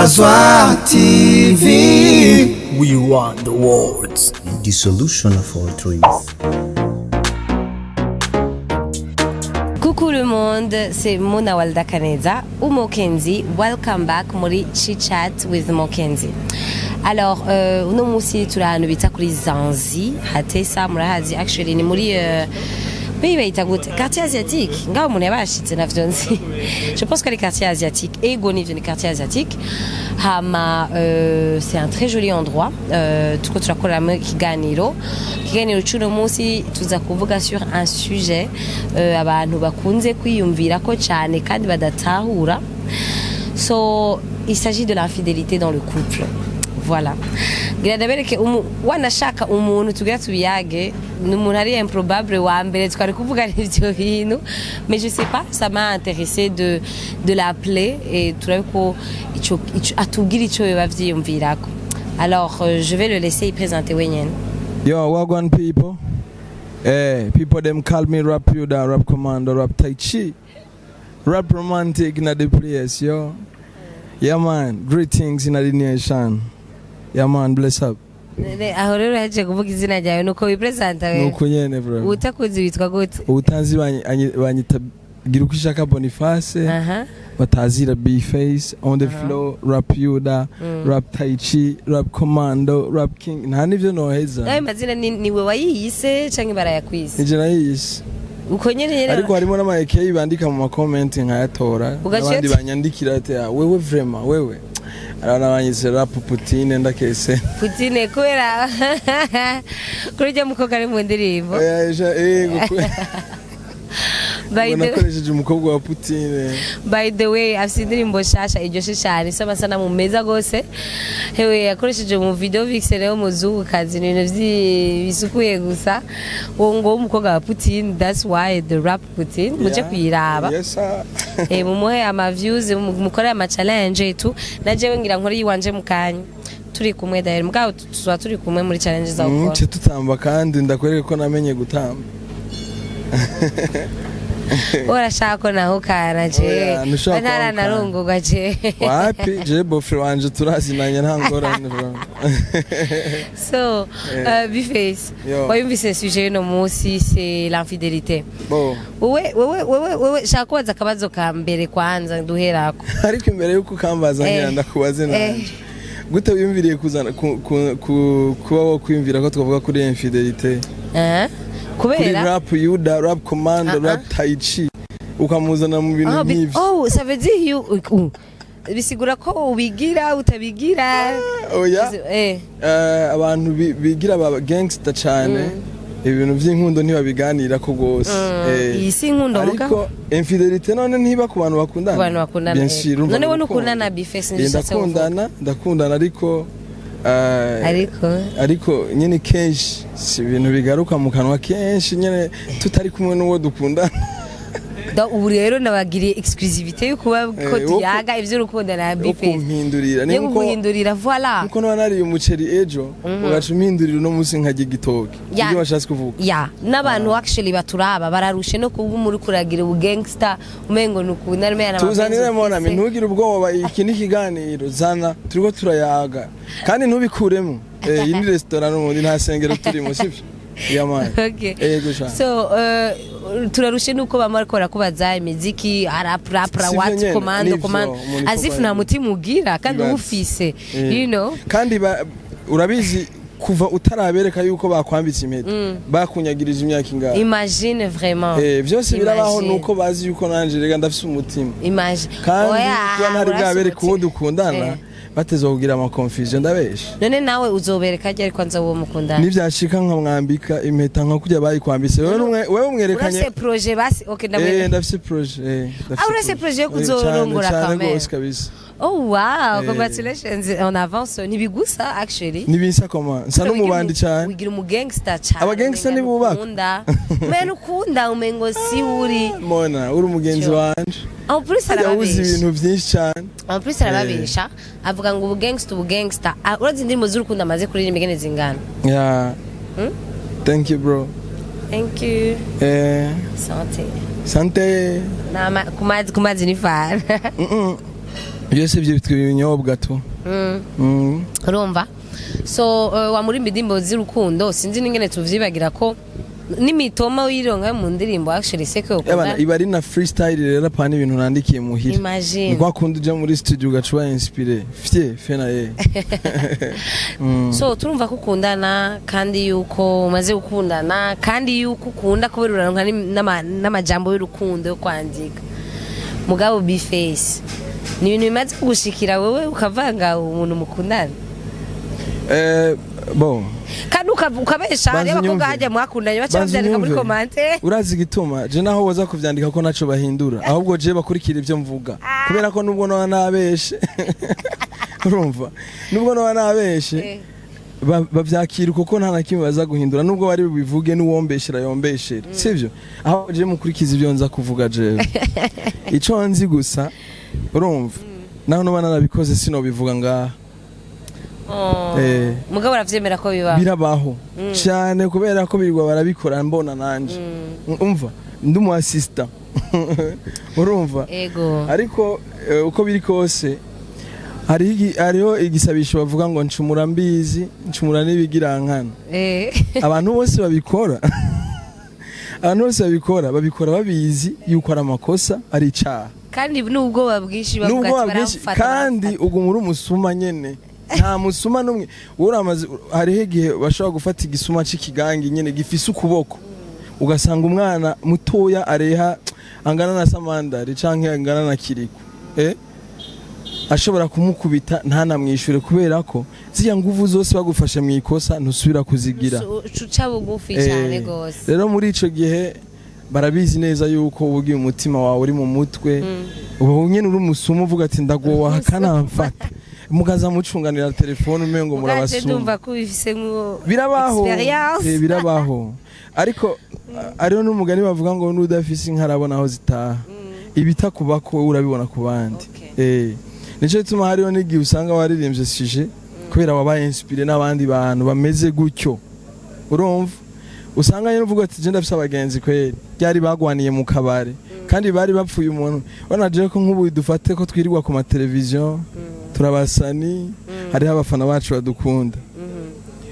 Azwar TV. We run the world. The solution of all dreams. Coucou le monde, c'est Mona Walda Kaneza ou Mokenzi. Welcome back muri Chit Chat with Mokenzi. Alors, uno musi turi ahantu bita kuri Zanzi, hatesa murahazi, actually ni muri pays bayita gute? Quartier asiatique. Ngaho umuntu yabashitse navyo nzi. Je pense que les quartiers asiatiques, ego nivyo ni quartier asiatique. Hama c'est un très joli endroit. Turiko turakoreramo ikiganiro. Ikiganiro c'uno munsi tuza kuvuga sur un sujet abantu bakunze kwiyumvirako cyane kandi badatahura. So, il s'agit de l'infidélité dans le couple. Voilà. Ngira ndabereke wanashaka umuntu tugira tubiyage, ni umuntu ari improbable wa mbere twari kuvuga ivyo bintu, mais je sais pas, ça m'a intéressé de l'appeler et turabe ko ico atubwira ico yoba vyiyumvirako. Alors je vais le laisser y présenter wenyene. Yo, wagwan people. Eh, people them call me Rap Yuda, Rap Commando, Rap Tai Chi, Rap Romantic in the place, yo. Yeah man, greetings in the nation. Yeah man, bless up. Aho rero yaje kuvuga izina ryawe nuko wipresenta wewe? Nuko nyene, bro. Utakuzi witwa gute? Ubutanzi banyita gira uko ishaka Boniface, batazira B-Face, on the floor, Rap Yuda, Rap Tai Chi, Rap Commando, Rap King. Nta nivyo noheza. Ayo mazina niwe wayiyise canke barayakwise? Nije nayiyise. Uko nyene nyene? Ariko harimo n'ama AKA bandika mu ma comment nkayatora, n'abandi banyandikira ati: "Ah, wewe vraiment wewe." Arabona banyise Rap Putine ndakese. Putine kubera kuri ujya mukobwa ari mu ndirimbo? Oya, yego, By ngo the, nakoresheje umukobwa wa Putine. By the way, afite indirimbo nshasha iryoshe cyane, ifite amasanamu meza gose. Hewe, yakoresheje mu video vixen w'umuzungukazi, ni ibintu bisukuye gusa. Uwo ngo w'umukobwa wa Putin, that's why the Rap Putin muje kuyiraba. Yes sir. Mumuhe ama views, mukore ama challenge et na jewe ngira nkore yiwanje mu kanya turi kumwe d'ailleurs, mugabo tuzoba turi kumwe muri challenge za gukora. Ce tutamba kandi ndakwereka ko namenye gutamba. Urashaka ko nahukana je? Oya, ntushobora Ntaranarongorwa je. Wapi, je beau-frère wanje turazinanye, nta ngorane bro. So, B-Face, Yo. wayumvise sujet y'uno munsi, c'est l'infidélité. Bo. Wewe shaka kubaza akabazo ka mbere kwanza duherako. Ariko imbere yuko ukambaza, ngira ndakubaze nanje: gute wiyumviriye kuzana kuba wo kwiyumvira ko twavuga kuri infidélité, kuri Kubera Rap Yuda, Rap Commando, Ah, ah. Rap Tai Chi, ukamuzana mu bintu Ah, nk'ivyo? Oh, ça veut dire you bisigura ko ubigira utabigira? Oya. Abantu bigira aba gangster cyane, ibintu by'inkundo ntibabiganira ko rwose. Iyi si inkundo. Ariko Mugabo infidélité none ntiba ku bantu bakundana? Ku bantu bakundana, Bien eh. sûr, urumva None wowe ni urukundo. ntukundana, B-Face? Nivyo ushatse kuvuga. Ndakundana, ariko ariko ariko nyine kenshi si ibintu bigaruka mu kanwa kenshi nyine tutari kumwe n'uwo dukundana. Ubu rero nabagiriye exclusivité yo kuba ko tuyaga ivy'urukundo na Yo B-Face. kumpindurira ni Yo nkuko kuguhindurira, voilà. Nkuko naba nariye umuceri ejo, ugaca umpindurira uno munsi nkarya igitoki. Ibyo washatse kuvuga. Ya, n'abantu actually baturaba bararushe no kuba muri kuragira ubu gangster umengo nukunda numenya. Tuzanire monami, ntugire ubwoba, iki ni ikiganiro, zana turiko turayaga kandi ntubikuremo. Iyi ni resitora n'ubundi, nta sengero turimo, sivyo? Yamani. Okay. Ego sha. So turarushe nuko bamwe bariko barakubaza imiziki rap rap Sivyo what nyene, commando nivyo, commando umuntu as if iko nta mutima ugira kandi Ibaze. uwufise. Kandi urabizi kuva utarabereka yuko bakwambitse impeta, bakunyagirije imyaka ingahe? Imagine vraiment. Byose birabaho. Imagine. Nuko bazi yuko nanje rega ndafise umutima. Imagine. Kandi Oya, kuba ntari urafise bwabereka uwo umutima. dukundana, bateze kugira ama confusion, ndabesha? None nawe uzobereka ryari kwanza uwo mukundana? Nivyashika nkamwambika impeta nka kurya bayikwambitse, wewe wewe umwerekanye. Urafise projet basi? Okay, ndamwe. Ndafise projet, ndafise. Ah, urafise projet yo kuzorongora cane quand même. Gose kabisa. Oh wow, congratulations en avance. Ntibigusa actually. Nibinsa koma nsa n'umubandi cyane. Wigira umu gangster cyane. Aba gangster umenga ntibubaka. ntukunda. Umenga ukunda, umengo si uri. Mona, uri umugenzi wanje. En plus yabuze arababesha. Ibintu byinshi cyane. En plus arababesha, avuga ngo ubu gangster, ubu gangster. Ah, urazi indirimbo z'urukundo amaze kuririmba ingene zingana? Yeah. Thank you, bro. Thank you. Santé. Santé. Nama ku mazi, ku mazi ni fara. Byose ibyo bitwa ibinyobwa tu. Urumva, so wamurimba indirimbo z'urukundo, sinzi n'ingene tuvyibagira ko n'imitoma wironka mu ndirimbo, actually seke Ebana, ukunda. Iba ari na freestyle rero, apana ibintu nandikiye muhira. Imagine. Ni kwa kundi uja muri studio ugaca uba inspiré fye fe na ye. So turumva ko ukundana, kandi yuko umaze gukundana, kandi yuko ukunda kubera uraronka n'amajambo y'urukundo yo kwandika. Mugabo B-Face, ni ibintu bimaze kugushikira wewe ukavanga umuntu mukundana? Bon. Kandi ukabesha. Banza Hariyo abakobwa unyumve. hajya mwakundanye baca Banza bavyandika muri unyumve. commentaire. Urazi igituma je naho woza kuvyandika ko naco bahindura, ahubwo je bakurikira ivyo mvuga, kubera ko nubwo noba nabeshe, urumva, nubwo noba nabeshe, bavyakira kuko nta na kimwe baza guhindura, nubwo bari bubivuge, n'uwombeshera yombeshera, sivyo? Aho je mukurikiza ivyo nza kuvuga, jewe ico nzi gusa, urumva, naho noba narabikoze sinobivuga ngaha. Oh. Mugabo uravyemera ko biba? Birabaho cyane, kubera ko birirwa barabikora, mbona nanje, umva, ndi umu assistant, urumva? Ego. Ariko uko biri kose, hariho igisabisho bavuga ngo ncumura mbizi, ncumura n'ibigirankana. Abantu bose babikora, abantu bose babikora babizi yuko ari amakosa, ari icaha. Kandi n'ubwoba bwinshi, bavuga Nubwo ati bwinshi baramufata, kandi baramufata. uguma uri umusuma nyene, nta musuma n'umwe uramaze. Hariho igihe bashobora gufata igisuma c'ikigangi nyene gifise ukuboko, ugasanga umwana mutoya areha angana na Samandari canke angana na Kiriko, ashobora kumukubita ntanamwishure, kubera ko ziriya nguvu zose bagufashe mu ikosa ntusubira kuzigira. Uca bugufi cyane gose. Rero muri ico gihe barabizi neza yuko uba ugiye, umutima wawe uri mu mutwe, uba nyene uri umusuma, uvuga ati ndagowa akanamfata, mukaza mucunganira telefone umengo Ubwaje murabasuma. Ndumva ko ubifise nko Birabaho. experience. Birabaho, ariko ariho n'umugani bavuga ngo n'udafise inka arabona aho zitaha, ibitakubako wowe urabibona ku bandi. Nico gituma hariho n'igihe usanga waririmbye sujet kubera wabaye inspiré n'abandi bantu bameze gutyo, urumva, usanga nyine uvuga ati je ndafise abagenzi kweri ryari bagwaniye mu kabare kandi bari bapfuye umuntu. Urabona jewe ko nk'ubu dufate ko twirirwa ku mateleviziyo, turabasani, hariho abafana bacu badukunda,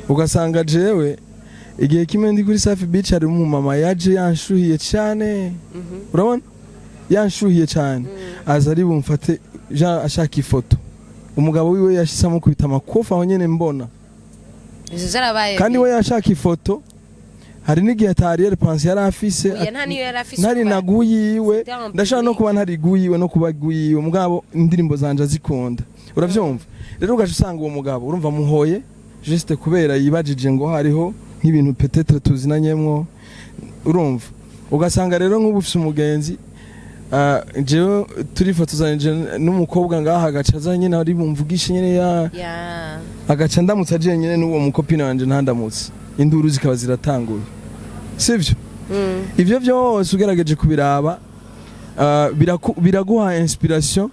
ugasanga jewe igihe kimwe ndi kuri Safi Beach, hari umumama yaje yanshuhiye cyane, urabona, yanshuhiye cyane, aza ari bumfate ja ashaka ifoto, umugabo wiwe yashyize amukubita amakofi aho nyene mbona. Ivyo vyarabaye. Kandi we yashaka ifoto, hari n'igihe atari pansi yari afise. Oya, nta niyo yari afise. Ntari Kuba- na guyiwe. C'était un Ndashaka no public. kuba ntari guyiwe no kuba guyiwe, mugabo indirimbo zanje azikunda, uravyumva? Rero ugaca usanga uwo mugabo, urumva, muhoye juste kubera yibajije ngo hariho nk'ibintu peut-être tuzinanyemwo, urumva? Ugasanga rero nk'ubu ufise umugenzi, jewe turifotozanyije n'umukobwa ngaha, agaca aza nyene ari bumvugishe nyene ya agaca ndamutse aje nyene n'uwo mukopine wanje ntandamutse, induru zikaba ziratanguye, sivyo? Ivyo vyose ugerageje kubiraba, biraguha inspiration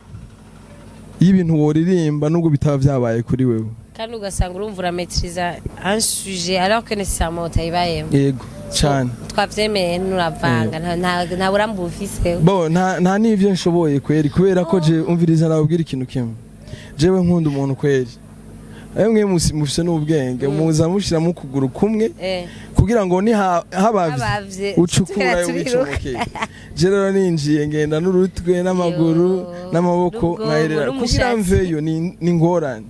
y'ibintu woririmba nubwo bitaba vyabaye kuri wewe. Kandi ugasanga urumva uramaîtriza un sujet alors que nécessairement utayibayemo. Yego cyane. Twavyemeye, nturavanga, nta burambe ufise. Bo nta n'ivyo nshoboye kweri, kubera ko je, umviriza, nababwira ikintu kimwe, jewe nkunda umuntu kweri, ayo mwe mufise n'ubwenge, muza mushiramo ukuguru kumwe kugira ngo ni habavye Habavye, ucukura tugera turiruka. wicomokeye. Je rero ninjiye ngenda n'urutwe n'amaguru Yo, n'amaboko n'ubwonko, nkaherera kugira n'umushatsi. mveyo ni ingorane.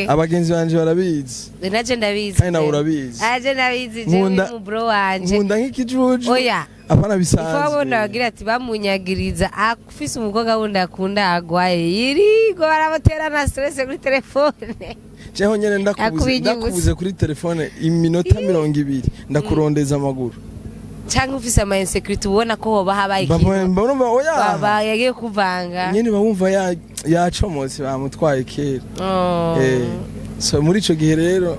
Abagenzi banje barabizi. Naje ndabizi. Kandi nawe urabizi. Aje ndabizi jewe. Mu bro wanje. Nkunda nk'ikijuju. Oya. Apana Ifo bisanzwe. abona bagira ati bamunyagiriza afise umukobwa wundi akunda agwaye, yirigo baramutera na stress kuri telefone. Jeho nyene ndakubuze. Akubinyibutsa. Ndakubuze kuri telefone iminota 20, ndakurondeza amaguru. Cyangwa ufise ama insécurité, ubona ko hoba habaye ikintu. Barumva oya. Yagiye kuvanga. Nyene bawumva yacomotse, bamutwaye kera. Oh. So muri ico gihe rero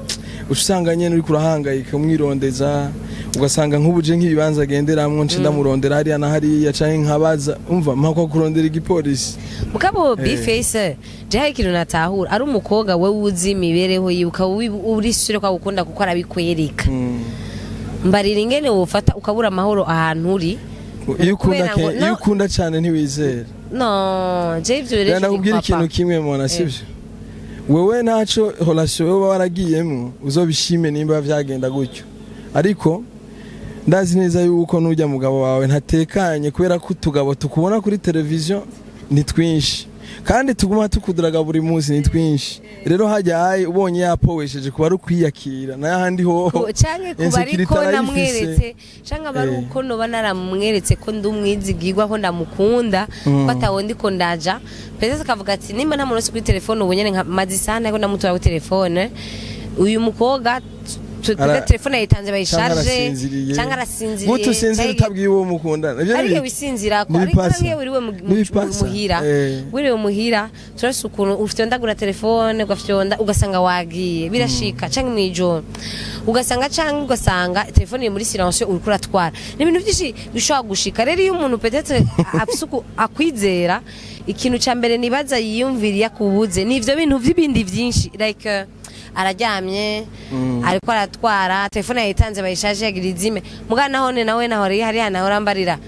uca usanga nyene uriko urahangayika umwirondeza, ugasanga nk'ubu je nk'ibibanza agenderamwo nce ndamurondera hariya na hariya, canke nkabaza, umva, mpakwa kurondera igipolisi. Mugabo B-Face, je hari ikintu natahura, ari umukobwa we uzi imibereho yiwe, ukaba uri sure ko agukunda kuko arabikwereka. Mbarira ingene wofata ukabura amahoro ahantu uri. Iyo ukunda Kubera ngo iyo ukunda cyane ntiwizera. No, je ivyo rero Ndakubwira ikintu kimwe, mona, sivyo? Wewe ntaco, relation wewe waragiyemo uzobishime nimba vyagenda gutyo, ariko ndazi neza yuko nujya mugabo wawe ntatekanye, kubera ko utugabo tukubona kuri televiziyo ni twinshi, kandi tuguma tukuduraga buri munsi ni twinshi. Rero hajya hayi ubonye yapowesheje kuba ari ukwiyakira, n'ahandi hoho Canke kuba insécurité ariko arayifise. Namweretse canke aba ari uko noba naramweretse ko ndi umwizigirwa, ko ndamukunda, ko atawundi ko ndaja. Peut-être akavuga ati nimba nta muntu wese kuri telefone ubu nyene, maze isaha ariko ndamutora kuri telefone uyu mukobwa, peut-être telefone yayitanze Canke bayisharge arasinziriye. Canke arasinziriye. Gute usinzira utabwiye uwo mukundana? Ivyo Ariko wisinzira ko ariko ntibipasa. ngiye wiriwe Ntibipasa. muhira, wiriwe muhira, turafise ukuntu ufyondagura telefone, ugafyonda ugasanga wagiye, birashika, canke mwijoro ugasanga, canke ugasanga telefone iri muri silencieux uriko uratwara. Ni ibintu vyinshi bishobora gushika. Rero iyo umuntu peut-être afise uku akwizera, ikintu ca mbere nibaza yiyumviriye akubuze ni ivyo bintu vy'ibindi vyinshi, like araryamye, ariko aratwara, telefone yayitanze bayishaje, yagira izime. Mugana nahone nawe naho hariya naho urambarira,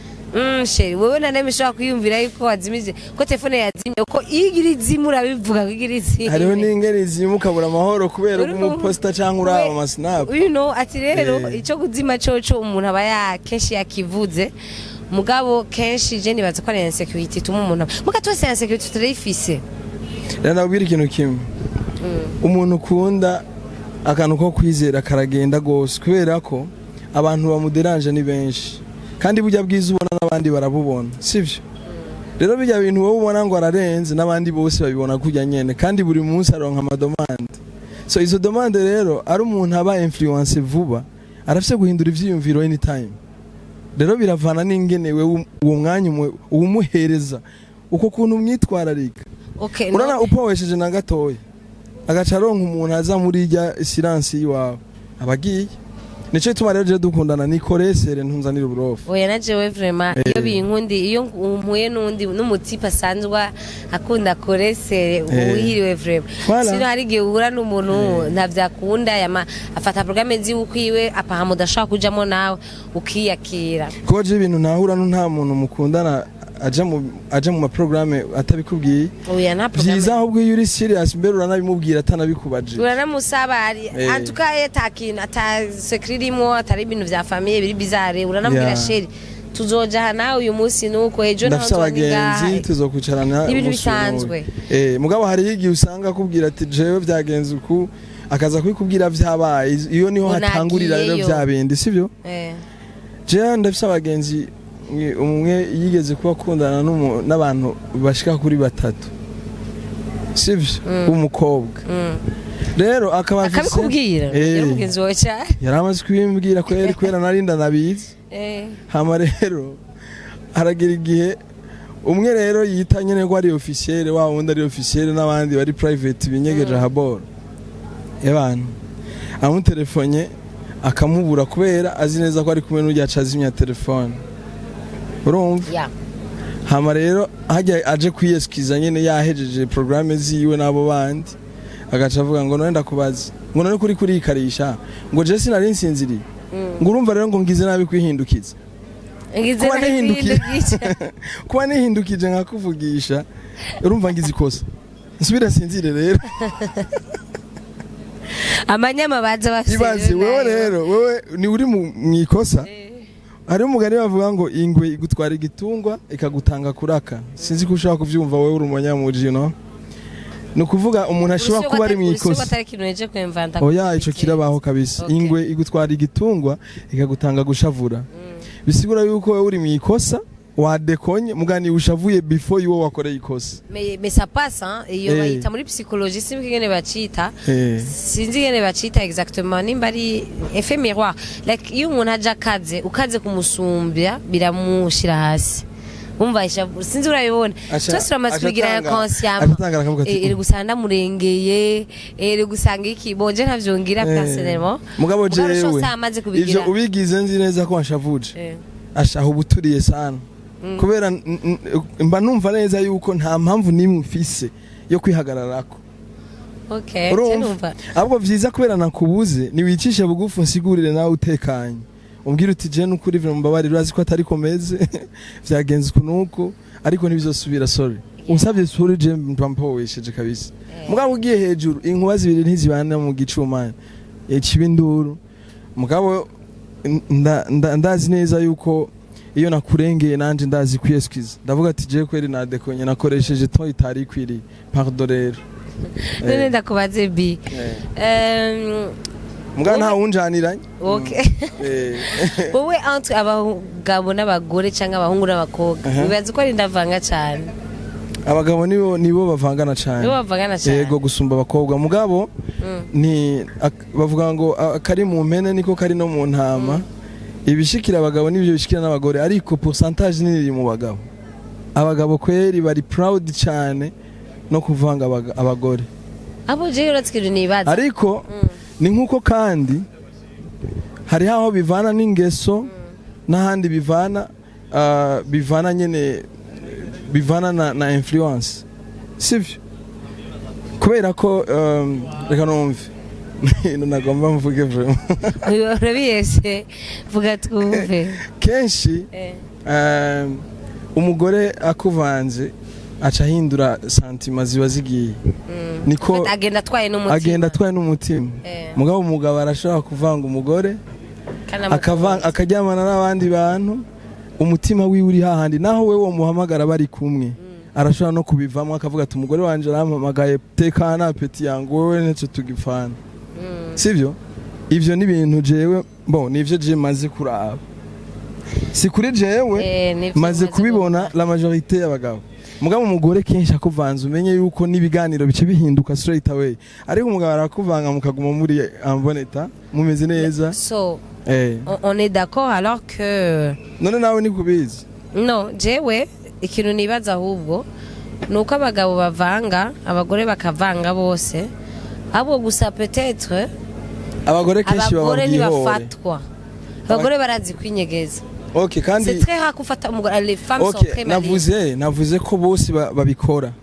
chéri, wewe na neme ushobora kwiyumvira yuko wazimije, ko telefone yazimye, uko iyo igira izime urabivuga ko igira izime. Hariho n'ingeri zimwe ukabura amahoro kubera umuposta cyangwa uraba amasnap. Ati rero ico kuzima coco umuntu aba ya kenshi yakivuze, mugabo kenshi je nibaza ko ari insécurité ituma umuntu, muga twese insécurité turayifise. Rero ndabwira ikintu kimwe: umuntu ukunda, akantu ko kwizera karagenda gose, kubera ko abantu bamuderanje ni benshi, kandi burya bwiza ubona n'abandi barabubona, sivyo? Rero bijya bintu wowe ubona ngo ararenze, n'abandi bose babibona kurya nyene, kandi buri munsi aronka amademandes. So izo demandes rero, ari umuntu aba influence vuba, arafise guhindura ivyiyumviro anytime. Rero biravana n'ingene wewe uwo mwanya uwumuhereza, uko kuntu umwitwararika. Okay. Urabona upowesheje na gatoya, agaca aronka umuntu aza muri irya silence yiwawe, aba agiye. Nico gituma rero je dukundana nikoresere, ntunzanire uburofu. Oya, na jewe vraiment iyo binkundi, iyo mpuye n'undi n'umutipe asanzwe akunda koresere, uhiriwe vraiment. Voilà. Sino hari igihe uhura n'umuntu ntavyakunda, yama afata programme ziwe ukwiwe apahama udashobora kujamo, nawe ukiyakira. Kuko je ibintu ntahura no nta muntu mukundana aja mu maprograme atabikubwiye. Oya, nta programme. Vyiza ahubwo iyo uri serious, mbere uranabimubwira atanabikubaje. Uranamusaba ari en tout cas ata kintu, ata secret irimo, atari ibintu vya famille biri bizarre, uranamubwira: "Chéri, tuzoja aha nawe uyu munsi, nuko ejo naho Ndafise nzoba abagenzi, ngaha." tuzokwicarana Ibintu umunsi bisanzwe. n'uyu. Mugabo hariho igihe usanga akubwira ati jewe vyagenze uku, akaza kubikubwira vyabaye. Iyo niho Ngo hatangurira rero nagiyeyo. vya bindi, sivyo? Jewe ndafise abagenzi, umwe yigeze kuba akundana n'abantu bashika kuri batatu, sivyo, w'umukobwa. Rero akaba Akabikubwira? Yari umugenzi wawe cyane? Yari amaze kubimbwira ko yari, kubera narinda nabizi. Hama rero haragira igihe umwe rero yita nyene ko ari officiel, wa wundi ari officiel n'abandi bari private binyegeje ahaboro y'abantu, amutelefone akamubura, kubera azi neza ko ari kumwe n'urya aca azimya telefone, urumva? Ya. Hama rero hajya aje kwiyesikiza nyene, yahejeje programme ziwe n'abo bandi, agaca avuga ngo none ndakubaza, ngo none kuri kurikarisha, ngo je sinari nsinziriye, ngo urumva rero ngo ngize nabi kwihindukiza. Ngize Kuba nabi kwihindukije. Kuba nihindukije nkakuvugisha, urumva ngize ikosa, nsubire nsinzire rero. Amanyama baza bafise. Ibaze wewe rero, wewe ni uri mu ikosa. Hari umugani bavuga ngo ingwe igutwara igitungwa ikagutanga kuraka. Sinzi ko ushobora kuvyumva, wewe uri umunyamuji. No ni ukuvuga umuntu ashobora kuba ari mu ikosa. Atari ikintu neje kwemvanta. Oya, ico kirabaho kabisa. Ingwe igutwara igitungwa ikagutanga gushavura, bisigura yuko wewe uri mu ikosa, wadekonye mugani ushavuye before yuwo wakoreye ikosa. Mais ça passe, hein. Iyo bayita muri psychologie, sinzi ingene bacita. Sinzi ingene bacita exactement, nimba ari effet miroir, like iyo umuntu aje akaze, ukaze kumusumbya, biramushira hasi. Umva sinzi urabibona. Twese turamaze kubigira inconsciemment. Acatanga akavuga ati, Iri gusanga ndamurengeye, iri gusanga iki bonje ntavyongira personnellement. Mugabo Mugabo jewe ushobora amaze kubigira. ivyo ubigize nzi neza ko wanshavuje, ashaho ubuturiye sana, kubera mba numva neza yuko nta mpamvu n'imwe mfise yo kwihagararako. Okay. Urumva? Numva. Ahubwo vyiza, kubera nakubuze, niwicishe bugufi unsigurire nawe utekanye. Umbwira uti: "Je nukuri vyo mbabarira, urazi ko atari komeze, vyagenze uku nuku, ariko ntibizosubira, sorry." Unsavye sorry, je mba mpowesheje kabisa. Mugabo ugiye hejuru, inkuba zibiri ntizibana mu gicuma, ikiba induru. Mugabo ndazi neza yuko iyo nakurengeye, nanje ndazi kwiyexcusa. Ndavuga ati: "Je kweri nadekonye, nakoresheje ton itari ikwiriye, pardon." Rero None ndakubaze bi Mugabo nta wunjaniranye. Okay. Wowe, entre abagabo n'abagore cyangwa abahungu n'abakobwa, wibaza ko ari ndavanga cyane? Abagabo nibo bavangana cyane. Nibo bavangana cyane? Yego, gusumba abakobwa. Mugabo ni bavuga ngo akari mu mpene niko kari no mu ntama. Ibishikira abagabo nibyo bishikira n'abagore, ariko pourcentage nini iri mu bagabo. Abagabo kweri bari proud cyane no kuvanga abagore. Abo jewe uretse ikintu nibaza. Ariko ni nk'uko kandi hari aho bivana n'ingeso, n'ahandi bivana bivana nyene, bivana na influence, sivyo? Kubera ko reka numve nagomba mvuge vraiment. Urabiyese, vuga twumve. Kenshi umugore akuvanze aca ahindura sentiments, ziba zigiye niko. Agenda atwaye n'umutima. Agenda atwaye n'umutima. Mugabo umugabo arashobora kuvanga umugore, Kandi amukunda. Akaryamana n'abandi bantu, umutima wiwe uri hahandi. Naho we muhamagara bari kumwe, arashobora no kubivamo, akavuga ati: "Umugore wanje arampamagaye, tekana petit yangu, wewe ntacyo tugipfana." Sivyo? Ivyo ni ibintu jewe, bon, nivyo je maze kuraba, si kuri jewe, Nivyo maze umaze kubibona kubona. La majorité y'abagabo. Mugabo umugore kenshi akuvanze, umenye yuko n'ibiganiro bice bihinduka straight away. Ariko umugabo arakuvanga, mukaguma muri en bon état, mumeze neza. So on est d'accord alors que None nawe ni kubizi? No, jewe ikintu nibaza ahubwo ni uko abagabo bavanga, abagore bakavanga bose, ahubwo gusa peut-être Abagore kenshi baba abagore bwihore. ntibafatwa, abagore barazi kwinyegeza. Okay, kandi C'est très rare gufata umugore, les femmes sont okay très malines. Navuze ko bose babikora,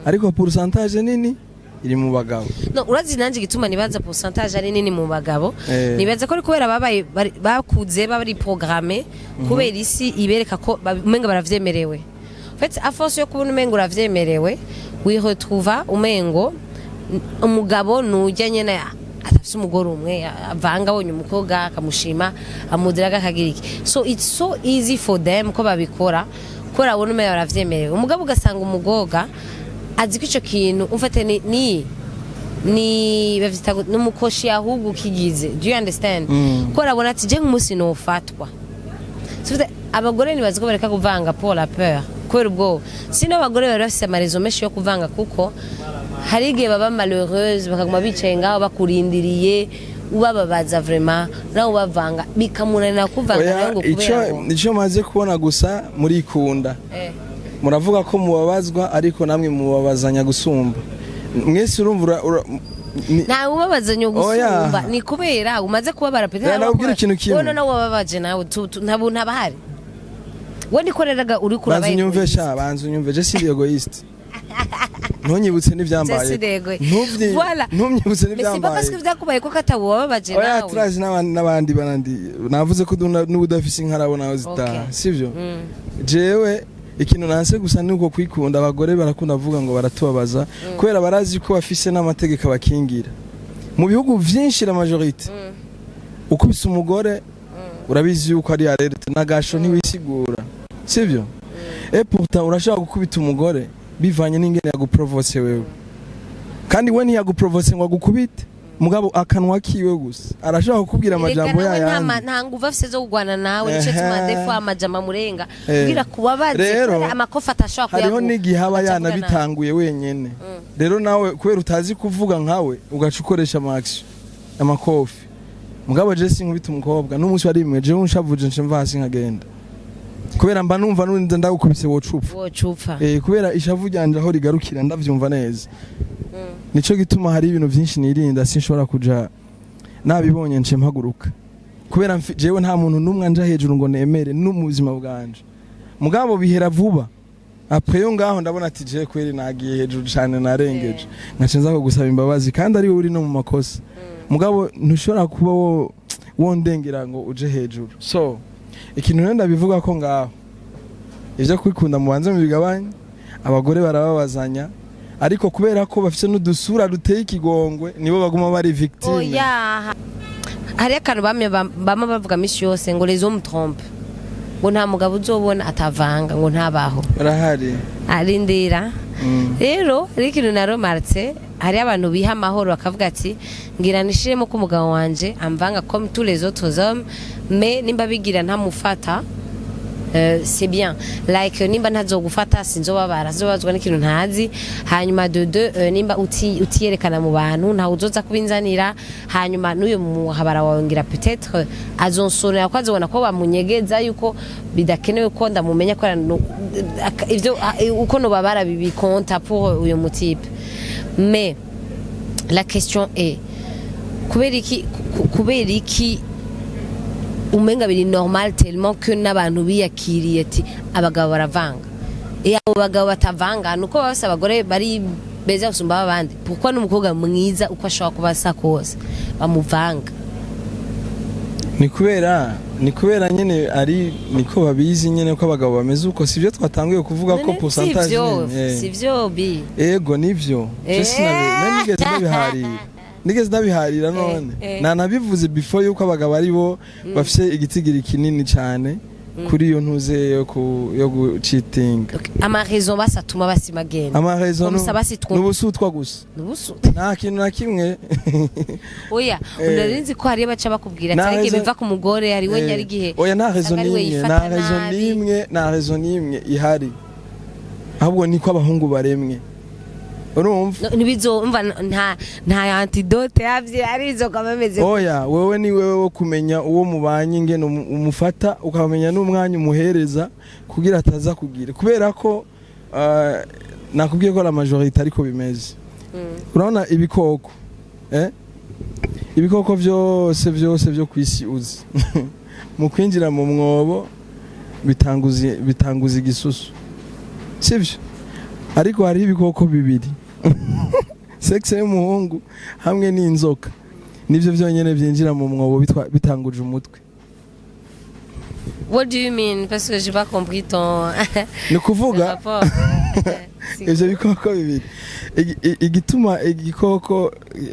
ariko pourcentage nini iri mu bagabo. No, urazi nanje igituma nibaza pourcentage ari nini mu bagabo? Nibaza ko ari kubera babaye bakuze bari programmé, kubera isi ibereka ko umenga baravyemerewe. En fait, à force yo kubona umenga uravyemerewe, wiretrouva umengo umugabo nujya nyene atafise umugore umwe, avanga, abonye umukobwa akamushima, amudiraga, akagira iki. So it's so easy for them ko babikora kubera abona umenga baravyemerewe. Umugabo ugasanga umugobwa azi ko ico kintu umfate ni bavyita n'umukoshi ahubwo ukigize, do you understand? Ko arabona ati: "Je nk'umunsi nofatwa." Sufite abagore nibazi ko bareka kuvanga pour la peur, kubera ubwoba. Sino abagore bari bafise ama raisons menshi yo kuvanga, kuko hari igihe baba malheureuse, bakaguma bicaye ngaho bakurindiriye, ubababaza vraiment, nawe ubavanga bikamunanira kuvanga Oya, nawe ngo ico kubera ngo ico maze kubona gusa, murikunda. Muravuga ko mubabazwa, ariko namwe mubabazanya gusumba mwese. Urumva Ntawe ubabazanya gusumba. Oya. Ni kubera umaze kubabara pe. Rero nakubwira ikintu kimwe. Wowe nawe wababaje nawe ntabwo ntabahari, we nikoreraga uri kuraba. Banza unyumve sha, banza unyumve. Je sindi égoïste, ntunyibutse n'ivyambaye. Je suis égoïste. Voilà. Ntumyibutse Mais c'est pas parce que n'ivyambaye. vyakubaye ko katabu wababaje Oya. nawe. Turazi n'abandi banandi navuze ko n'ubudafise inkarabo nawe zitaha. Sivyo? Jewe ikintu nanse gusa ni uko kwikunda. Abagore barakunda kuvuga ngo baratubabaza, kubera barazi ko bafise n'amategeko abakingira. Mu bihugu vyinshi, la majorité, ukubise umugore, urabizi yuko ari alerte n'agasho, ntiwisigura, sivyo? Et pourtant urashobora gukubita umugore bivanye n'ingene yaguprovose wewe, kandi we ntiyaguprovose ngo agukubite, mugabo akanwa kiwe gusa arashobora kukubwira amajambo Erega nawe yayandi. Nta nguvu afise zo kugwana nawe, nico gituma des fois amajambo amurenga kugira kubabaze, Rero, kubera amakofi atashobora hariho kuyaguha. n'igihe aba Aca avuga nabi. yanabitanguye wenyene. Rero nawe kubera utazi kuvuga nkawe, ugaca ukoresha ama action, amakofi. Mugabo je sinkubita umukobwa n'umunsi wari rimwe. Jewe unshavuje, nce mva hasi nkagenda, kubera mba numva nurinze ndagukubise wocupfa. Wocupfa. Kubera ishavu ryanje aho rigarukira ndavyumva neza. Nico gituma hari ibintu vyinshi nirinda, sinshobora kuja nabibonye nce mpaguruka, kubera jewe nta muntu n'umwe anja hejuru ngo nemere no mu buzima bwanje. Mugabo bihera vuba après yo ngaho ndabona ati: "Je kweri nagiye hejuru cane, narengeje," nkaca nza kugusaba imbabazi, kandi ari wowe uri no mu makosa. Mugabo ntushobora kuba wo Wondengera ngo uje hejuru. So ikintu rero ndabivuga ko ngaho ivyo kwikunda mubanze mubigabanye. Abagore barababazanya, ariko kubera ko bafite n'udusura duteye ikigongwe, nibo baguma bari victime. Oya, hariyo akantu bamwe bama bavuga misi yose ngo les hommes trompent, ngo nta mugabo uzobona atavanga, ngo ntabaho. Barahari. Arindira. Rero hariho ikintu naremarqué: hariyo abantu biha amahoro bakavuga ati ngira nishiremo ko umugabo wanje amvanga comme tous les autres hommes, mais nimba bigira ntamufata, c'est bien, like nimba ntazogufata sinzobabara, sinzobabazwa n'ikintu ntazi. Hanyuma de deux, nimba utiyerekana mu bantu, ntawe uzoza kubinzanira. Hanyuma n'uyo muhabara wawe ngira peut-être azonsonera ko azobona ko bamunyegeza, yuko bidakenewe ko ndamumenya ko ivyo uko nobabara bibikonta pour uyo mutype. Mais la question est: kubera iki umenga biri normal tellement que n'abantu biyakiriye ati abagabo baravanga? Iyo abo bagabo batavanga, nuko baba bafise abagore bari beza gusumba abandi. Pourquoi n'umukobwa mwiza uko ashobora kuba asa kose bamuvanga? Ni kubera nyene ari niko babizi nyene ko abagabo bameze uko. Sivyo twatanguye kuvuga ko None pourcentage sivyo? nini, Sivyo bi? Ego, nivyo. Je nari nigeze ndabiharira, nigeze ndabiharira none. Nanabivuze before yuko abagabo ari bo bafise igitigiri kinini cyane kuri iyo ntuze yo gucheating. Okay. Ama raisons basi atuma basima genda. Ama raisons Comme ça basi n'ubusutwa gusa. Nubusu. Nta kintu na kimwe. Oya, unarinzi ko hariyo baca bakubwira ati Nta ariko raison- biva ku mugore, hari we nyari igihe Oya, nta raison usanga ari we n'imwe, yifata nta raison nabi. n'imwe, nta raison n'imwe ihari. Ahubwo niko abahungu baremwe, urumva? No, ntibizomva nta antidote yavyo arizo kama bimeze. Oya, wewe ni wewe wo kumenya uwo mubanye ingene umufata, ukamenya n'umwanya umuhereza kugira ataza kugira, kubera ko nakubwiye ko la majorité ariko bimeze. Urabona ibikoko, ibikoko vyose vyose vyo kwisi uzi, mu kwinjira mu mwobo bitanguza igisusu, sivyo? Ariko hariho ibikoko bibiri, sexe y'umuhungu hamwe n'inzoka, nivyo vyonyene vyinjira mu mwobo bitanguje umutwe. What do you mean? Parce que j'ai pas compris ton Ni ukuvuga rapport. ivyo bikoko bibiri, igituma igikoko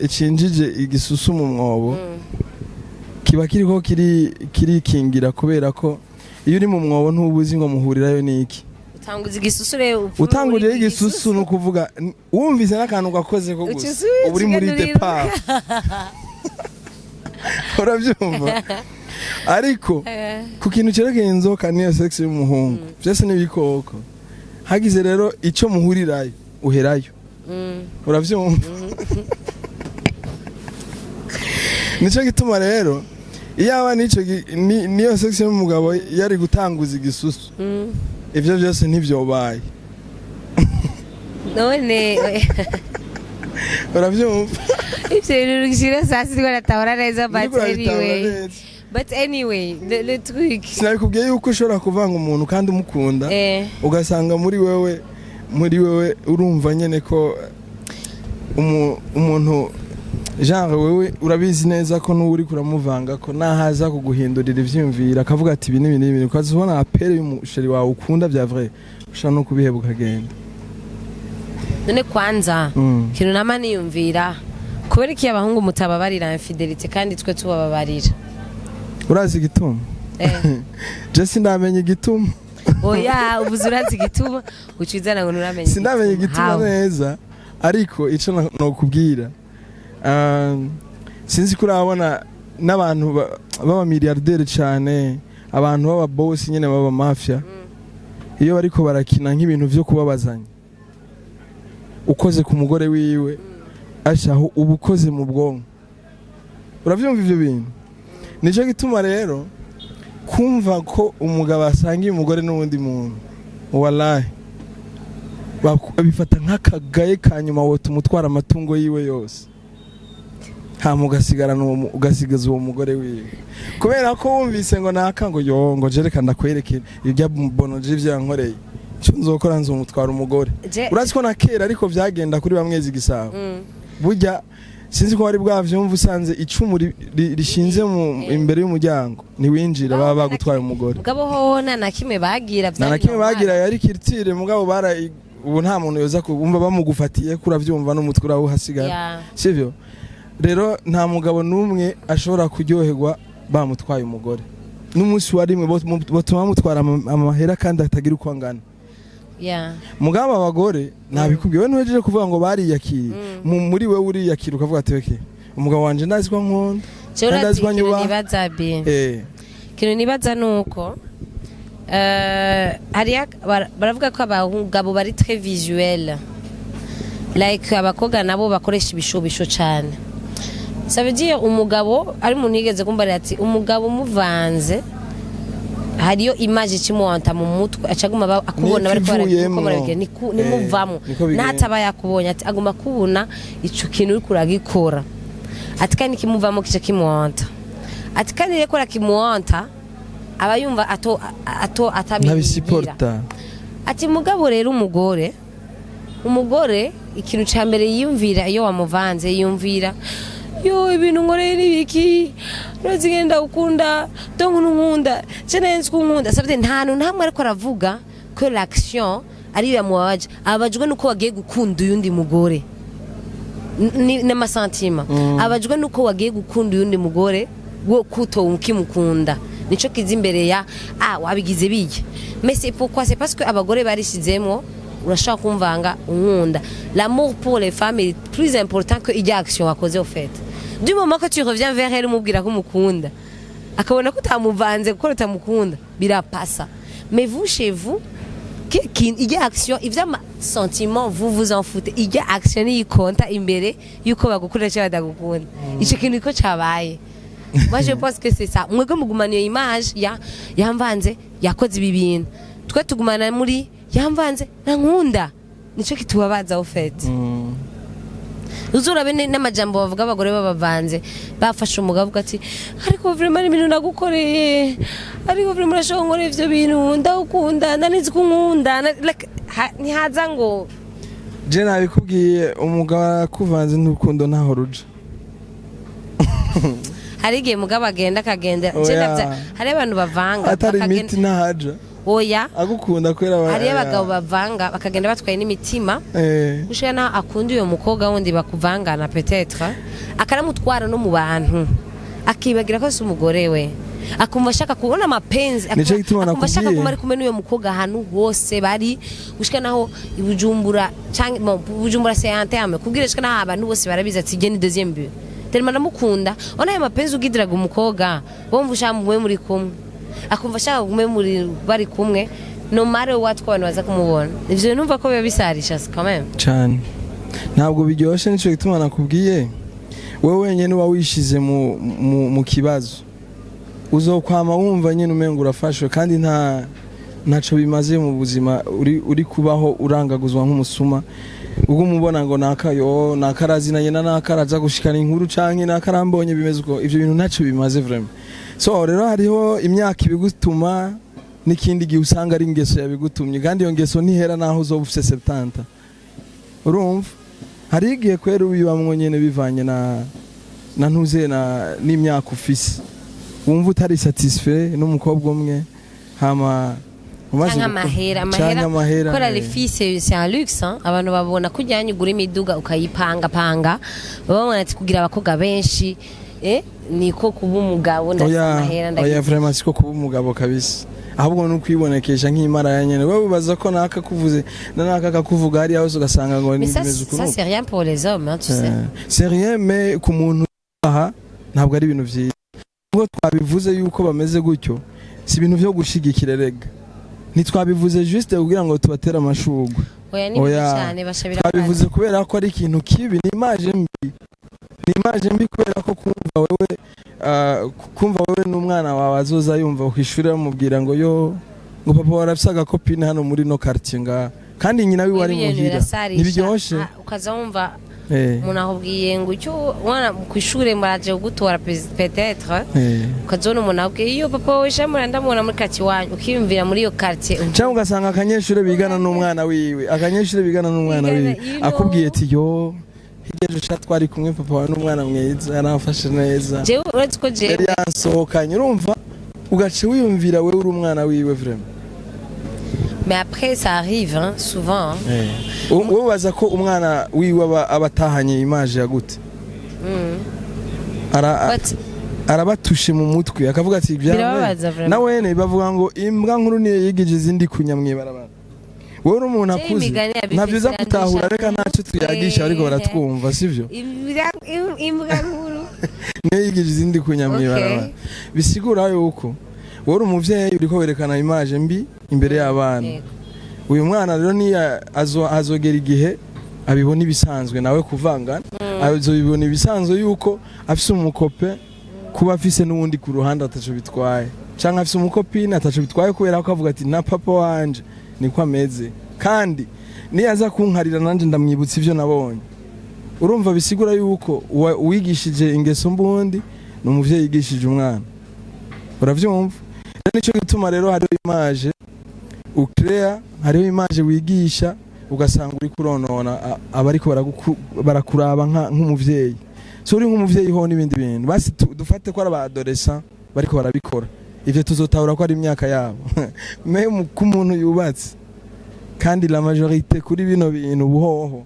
cinjije igisusu mu mwobo kiba kiriko kirikingira, kubera ko iyo uri mu mwobo ntubuzi ngo muhurirayo n'iki. Utanguza igisusu rero upfume. Utanguriyeho uri igisusu, ni ukuvuga wumvise n'akantu gakoze ko gusa Ucusu- uba uri muri ukiganurira. Départ, urabyumva? Ariko ku kintu cyerekeye inzoka niyo sexe y'umuhungu, byose ni ibikoko, hagize rero icyo muhurirayo uherayo. Urabyumva? Nicyo gituma rero iyaba nico niyo sexe y'umugabo yari gutanguza igisusu, ivyo byose ntibyobaye. None Urabyumva? Ivyo bintu bishira saa sita natahura neza, but Uriko urabitahura anyway. neza. But anyway, le truc Sinabikubwiye yuko ushobora kuvanga umuntu kandi umukunda, ugasanga muri wewe urumva nyene ko umuntu genre wewe urabizi neza ko n'uwo uriko uramuvanga ko nahaza kuguhindurira ivyiyumviro akavuga ati ibi n'ibi n'ibi, ukaza ubona appel y'umuchéri wawe ukunda vya vrai, ushobora no kubiheba ukagenda. None kwanza, kintu nama niyumvira, kubera iki abahungu mutababarira infidélité kandi twe tubababarira? Urazi igituma? Je sindamenya igituma. Oya, ubuze urazi igituma, ucizana ngo nturamenya. Sindamenya igituma How? neza, ariko ico nokubwira, sinzi ko urabona n'abantu b'aba milliardaire cane, abantu b'aba boss nyene, b'aba mafia, iyo bariko barakina nk'ibintu vyo kubabazanya, ukoze ku mugore wiwe ashaho uba ukoze mu bwonko. Uravyumva ivyo bintu? Nico gituma rero kumva ko umugabo asangiye umugore n'uwundi muntu, wallahi babifata nk'akagaye ka nyuma wotuma utwara amatungo yiwe yose, hama ugasigarana ugasigaza uwo mugore wiwe, kubera ko wumvise ngo naka ngo yo ngo jereka ndakwereke ibya bono je ivyo yankoreye, icyo nzokora nzomutwara umugore. Urazi ko na kera ariko vyagenda kuri bamwezi Gisabo. Burya Sinzi ko wari bwavyumva, usanze icumu rishinze mu imbere y'umuryango, ntiwinjira, baba bagutwaye umugore. Mugabo hoho nta na kimwe bagira. Nta na kimwe bagira, yari culture. Mugabo bara ubu nta muntu yoza kumva bamugufatiye ko uravyumva n'umutwe urawuhasigara, sivyo? Rero nta mugabo n'umwe ashobora kuryoherwa bamutwaye umugore n'umunsi wa rimwe, botuma bamutwara amahera kandi atagira uko angana. Mugabo abagore nabikubwiye, we ntuhejeje kuvuga ngo bariyakiriye. Muri wewe uriyakira ukavuga ati: "Okay, umugabo wanje ndazi ko nkunda Jewe kandi urazi ndazi ko ikintu anyubaha." nibaza bi ikintu nibaza nuko hariya baravuga ko abagabo bari très visuel, like abakobwa nabo bakoresha ibishobisho cyane. Ça veut dire umugabo ari umuntu yigeze kumbarira ati umugabo umuvanze hariyo image ikimuhanta mu mutwe, acaguma akubona bariko N'ikivuyemwo. barabigira nimuvamo Niko bigenda. N'ataba yakubonye, ati aguma kubona ico kintu uriko uragikora, ati kandi kimuvamo kica kimuhanta, ati kandi reko kimuhanta aba yumva ato atabigira. Ntabisiporta. Ati mugabo rero umugore ikintu ca mbere yiyumvira iyo wamuvanze, yiyumvira: "Yo, ibintu nkoreye n'ibiki? Urazigenda ukunda donc ntunkunda, je nari nzi ko unkunda." Ça veut dire nta hantu ntamwe ariko aravuga ko l'action ariyo yamubabaje, ababajwe nuko wagiye gukunda uyundi mugore. N'ama sentiments, ababajwe nuko wagiye gukunda uyundi mugore wo kuto ukimukunda, nico kiza imbere ya wabigize biye. Mais c'est pourquoi? C'est parce que abagore barishizemwo urashaka kumvanga unkunda. L'amour pour les femmes est plus important que ijya action wakoze. Au fait, du moment que tu reviens vers elle umubwira ko umukunda, akabona ko utamuvanze kuko utamukunda, birapasa. Mais vous, chez vous, ijya action, ivy'ama sentiment, vous vous en foutez. Ijya action niyikonta imbere yuko bagukunda cyangwa badagukunda. Ico kintu niko cabaye. Moi, je pense que c'est ça. Mwebwe mugumana iyo image ya yamvanze, yakoze ibi bintu, twe tugumana muri yamvanze nankunda, nico kitubabaza au fait. Uzurabe n'amajambo bavuga abagore babavanze, bafashe umugabo avuga ati: "Ariko vraiment ibintu nagukoreye, ariko vraiment urashobora nkora ivyo bintu, ndagukunda, nanizi ko unkunda." Like, ntihaza ngo Je nabikubwiye, umugabo akuvanze n'urukundo ntaho ruja. Hari igihe mugabo agenda akagendera. Je Oya. Hari abantu bavanga atari imiti ntahaja. Oya. Agukunda kubera Hariyo abagabo bavanga bakagenda batwaye n'imitima, gushika naho akunda uyo mukobwa wundi bakuvangana, peut-être akaramutwara no mu bantu, akibagira ko si umugore we, akumva ashaka kubona amapenzi, Nico gituma akumva ashaka nakubwiye. kuba ari kumwe n'uyo mukobwa ahantu hose bari, gushika naho i Bujumbura canke, bon, Bujumbura c'est un terme kubwira, gushika naho abantu bose barabizi ati je ni deuxième but tellement ndamukunda. Ona ayo mapenzi ugidiraga umukobwa, wumva ushaka mugume muri kumwe, akumva ashaka kugume muri bari kumwe no matter what, ko abantu baza kumubona. Ivyo numva ko biba bisarisha quand même. Cyane, ntabwo biryoshye. Nicyo gituma nakubwiye, wowe wenyine uba wishize mu kibazo, uzokwama wumva nyine umengo urafashwe kandi ntaco bimaze mu buzima. Uri kubaho urangaguzwa nk'umusuma, ubwo umubona ngo nakayo nakarazinanye na nakaraza gushikana inkuru canke nakarambonye bimeze uko. Ivyo bintu ntaco bimaze vraiment. So rero hariho imyaka ibigutuma n'ikindi gihe usanga ari ingeso yabigutumye, kandi iyo ngeso ntihera naho uzoba ufise 70. Urumva hari igihe kwera ubibamwo nyene bivanye na ntuze na n'imyaka ufise, wumva utari satisfait n'umukobwa umwe, hama umaze Canke amahera. Canke Amahera. amahera. Kora les filles, c'est un luxe, hein. Abantu babona kujyanye ugura imiduga ukayipanga panga, babona ati kugira abakobwa benshi niko kuba umugabo, ndafite Oya. amahera. Oya. Ndagize Vraiment siko kuba umugabo kabisa, ahubwo ni ukwibonekesha nk'imara ya nyene. Wowe ubaza ko naka kuvuze na naka akakuvuga hariya hose, ugasanga ngo Mais ça, bimeze uku ça n'uku. c'est rien pour les hommes, hein, tu sais. C'est rien, mais ku muntu aha ntabwo ari ibintu vyiza. Ubwo twabivuze yuko bameze gutyo, si ibintu vyo gushigikira rega, ntitwabivuze juste kugira ngo tubatere amashurwe. Oya, ni bibi Oya. cyane bashabira. Twabivuze kubera ko ari ikintu kibi, ni image mbi, ni image mbi kubera ko kumva wewe n'umwana wawe azoza yumva ku ishuri bamubwira ngo yo, ngo papa warafise aga copine hano muri no quartier ngaha, kandi nyina wiwe ari muhira, ntibiryoshe. Ukaza wumva umuntu akubwiye ngo icyo mwana ku ishuri muraje kugutora peut-être, ukazabona umuntu akubwiye iyo papa wawe shamura ndamubona muri quartier iwanyu, ukiyumvira muri iyo quartier. Cyangwa ugasanga akanyeshure bigana n'umwana wiwe, akanyeshure bigana n'umwana Bigana, wiwe akubwiye ati yo Hirya ejo sha twari kumwe, papa wawe n'umwana mwiza, yaramfashe neza. Jewe uretse ko jewe Yari yansohokanye. Urumva, ugaca wiyumvira wewe uri umwana wiwe vraiment. Mais après ça arrive, hein, souvent, hein. Wowe ubaza ko umwana wiwe aba atahanye image ya gute? But Arabatushe mu mutwe, akavuga ati Birababaza vraiment. Nawene bavuga ngo imbwa nkuru niyo yigije izindi kunya mwibarabara. Wowe uri umuntu Je akuze, imigani ya nta byiza Bifise gutahura. irandusha Reka ntacyo tuyagisha, ariko baratwumva, sivyo? Imbwa nkuru Niyo yigije izindi kunya mwibarabara. Bisigura yuko wowe uri umuvyeyi, uriko werekana image mbi imbere y'abana. Uyu mwana rero niya azogera igihe abibona ibisanzwe nawe kuvangana, azobibona ibisanzwe yuko afise umu copain, kuba afise n'uwundi ku ruhande ataco bitwaye, canke afise umu copine ataco bitwaye, kubera ko avuga ati na papa wanje niko ameze, kandi niyaza kunkarira nanje ndamwibutsa ivyo nabonye. Urumva, bisigura yuko uwigishije ingeso mbundi ni umuvyeyi yigishije umwana, uravyumva? Rero nico gituma rero hariho image ucrea, hariho image wigisha, ugasanga uri kuronona abariko barakuraba nk'umuvyeyi. So uri nk'umuvyeyi ho n'ibindi bintu, basi dufate ko ari aba adolescent bariko barabikora ivyo, tuzotahura ko ari imyaka yabo. Mais ko umuntu yubatse, kandi la majorité kuri bino bintu buhoho,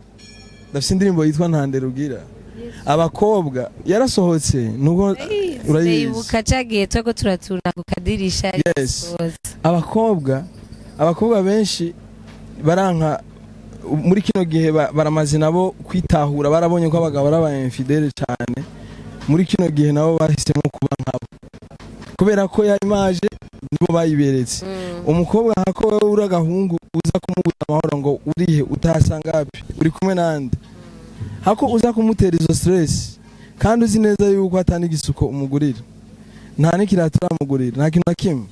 ndafise indirimbo yitwa Ntande Rugira abakobwa, yarasohotse nubwo urayizi. Ndayibuka cagiye tweko turatura ku kadirisha. Yes. Abakobwa benshi baranka muri kino gihe, baramaze nabo kwitahura, barabonye ko abagabo ari aba infidèle cyane. Muri kino gihe nabo bahisemo kuba nkabo, kubera ko ya image nibo bayiberetse. Umukobwa nkako wewe uri agahungu, uza kumubuza amahoro ngo urihe, utasanga hapi, uri kumwe nande, hako uza kumutera izo stress, kandi uzi neza yuko atani igisuko umugurira, nta n'ikirato uramugurira, nta kintu na kimwe,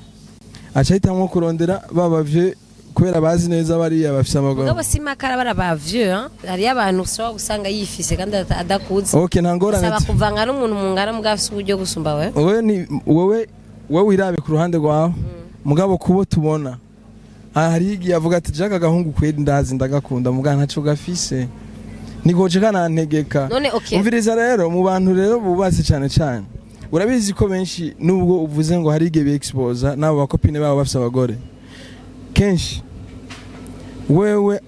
aca ahitamwo kurondera babavye, kubera bazi neza bariya bafise abagabo. Mugabo si makara bara ba vieux, hein. Hariyo abantu ushobora gusanga yifise kandi adakuze. Okay, nta ngorane. Saba kuvanga n'umuntu mungana mugabo afise uburyo gusumba wewe. Wowe ni wowe, wowe wirabe ku ruhande rwawe, mugabo kubo tubona aha, hari igihe avuga ati jaka agahungu kweri ndazi ndagakunda, mugabo ntaco gafise, nikoce kanantegeka. None okay. Umviriza rero, mu bantu rero bubatse cyane cyane, urabizi ko benshi, nubwo uvuze ngo hari igihe biexposa n'abo ba copine babo bafise abagore, kenshi wewe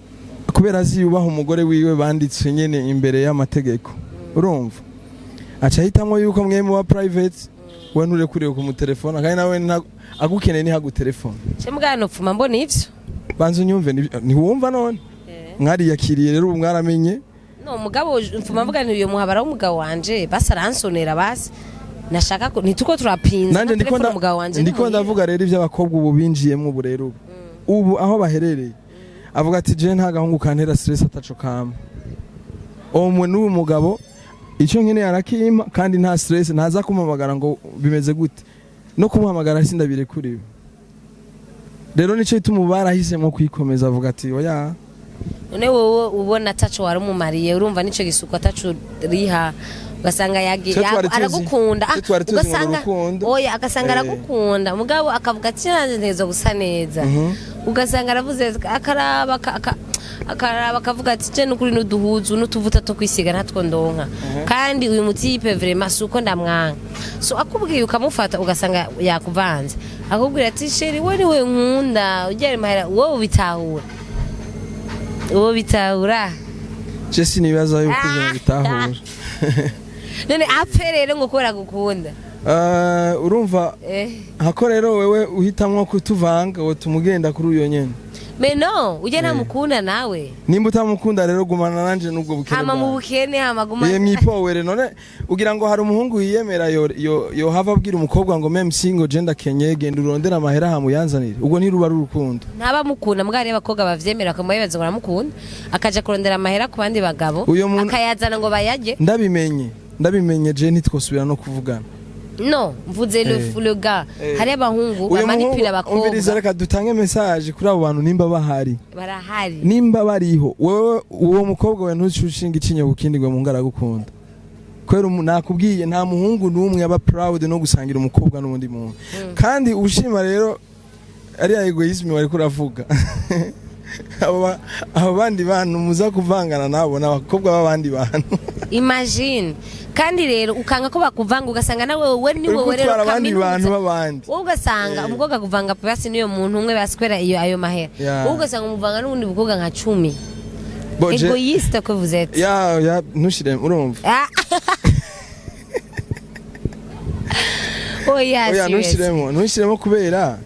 kubera azi yubaha umugore wiwe banditswe nyene imbere y'amategeko, urumva, aca ahitamwo yuko mwe muba private, we nturekuriwe kumutelefona, kandi nawe agukeneye ntihagutelefone. Ce mugabo nopfuma mbona ivyo. Banza unyumve, ntiwumva none mwariyakiriye rero, ubu mwaramenye. No mugabo mfuma mvuga nti uyo muhabara w'umugabo wanje basi aransonera, basi nashaka ko ntituko turapinza. Nanje ndiko Telefone umugabo wanje ndiko ni muhira. ndavuga rero iby'abakobwa ubu binjiyemo ubu rero, ubu aho baherereye, avuga ati je nta gahungu kantera stress ataco kama omwe n'uyu mugabo, icyo nkeneye arakimpa, kandi nta stress, ntaza kumpamagara ngo bimeze gute, no kumuhamagara sindabirekuriwe. Rero nicyo gituma ubu barahisemo kwikomeza, avuga ati oya. None wowe ubona ataco warumumariye, urumva nico gisuko ataco riha, ugasanga Twe twari aragukunda. twe twari tuzi ngo ni Ugasanga urukundo. oya, agasanga aragukunda, mugabo akavuga ati nanjye ntegerezwa gusa neza. Ugasanga aravuze akaraba akaraba akavuga ati je nukuri n'uduhuzu n'utuvuta two kwisiga ntatwo ndonka, kandi uyu mu type vraiment si uko ndamwanga. So akubwiye ukamufata, ugasanga yakuvanze, akubwira ati chéri, we niwe nkunda, ujyana mahera, wowe ubitahura, wowe bitahura? Je sinibaza yuko ivyo bitahura. None apfe rero ngo kubera gukunda? Urumva, hako rero wewe uhitamwo kutuvanga, wo tumugenda kuri uyo nyene. Mais non, ujya ntamukunda nawe. Nimba utamukunda rero, gumana nanje n'ubwo bukene Hama mu bwawe. bukene, hama guma. Iye mwipowere. None ugira ngo hari umuhungu yiyemera yo hava abwira umukobwa ngo même si ngo je ndakenye, genda urondere amahera hamuyanzanire? Ubwo ntiruba ari urukundo. Ntaba mukunda, mbwa hariyo abakobwa bavyemera, bakamubaza ngo aramukunda, akaja kurondera amahera ku bandi bagabo, Uyo muntu- akayazana ngo bayarye. Ndabimenye je ntitwosubira no kuvugana. No mvuze le, le gars. Hariyo abahungu Uyo bamanipira muhungu, umviriza, abakobwa. reka dutange message kuri abo bantu nimba bahari. Barahari. Nimba bariho, wewe uwo mukobwa we ntuce ushinga icinyo ku kindi ngo muhungu aragukunda, kubera nakubwiye nta muhungu n'umwe aba proud no gusangira umukobwa n'undi muntu. Kandi ushima rero ariya égoïsme wari kuravuga. Abo bandi bantu muza kuvangana nabo ni abakobwa b'abandi bantu. Imagine, kandi rero ukanga ko bakuvanga, ugasanga nawe wowe ni Uri wowe rero gutwara abandi kaminuza. bantu b'abandi. Wowe ugasanga umukobwa akuvanga basi niyo muntu umwe, basikwera iyo ayo mahera. Wowe ugasanga umuvanga n'ubundi bukobwa nka 10. Bo, Égoïste que vous êtes. Ya, ntushire, urumva. Ah. Oya, Oya. serious. Ntushiremo kubera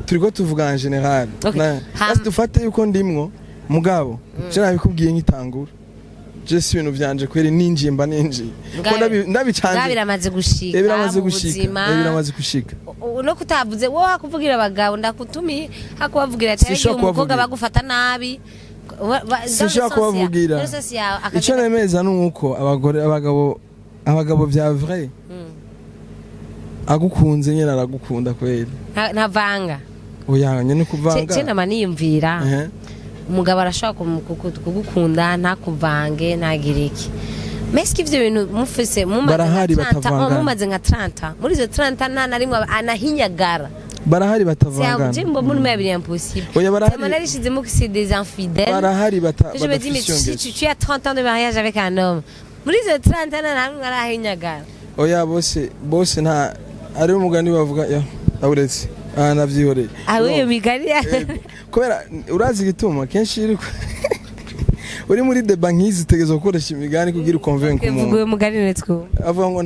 turiko tuvuga en général. Okay. Basi dufate yuko ndimwo, mugabo je nabikubwiye nkitangura, je si ibintu vyanje kweri, ninjiye mba ninjiye. Ko ndabicanze. Nga biramaze gushika Eh, biramaze mu gushika. buzima. Eh, biramaze gushika. No kutavuze wowe hakuvugira abagabo ndakutumiye, hakubavugira ati Sinshobora umukobwa kubavugira. bagufata nabi. Sinshobora kubavugira. Dans le sens yawe, Icyo nemeza ni uko abagore, abagabo vya vrai, agukunze nyine aragukunda kweri. Ntavanga. Oya, nyine kuvanga. Ce nama niyumvira, umugabo arashobora kugukunda ntakuvange, ntagire iki. Mais est-ce que ivyo bintu mufise mumaze nka Barahari 30, batavangana. oh, mumaze nka 30, muri izo 30 nta na rimwe anahinyagara? Barahari batavangana. C'est mbona muri biri impossible. Oya, barahari. Sama narishizemo que c'est des infidèles. Barahari Je me dis, mais badafise iyo si ngeso. tu as 30 ans de mariage avec un homme, muri izo 30 ans nta na rimwe arahinyagara. Oya, bose nta ari umugani bavuga ya awuretse, ah, navyihoreye. Ah oui, iyo migani. Kubera urazi igituma kenshi iyo uri muri débat nk'izi utegerezwa gukoresha imigani kugira ukonvenke Vuga umuntu. uwo mugani netwo. Avuga ngo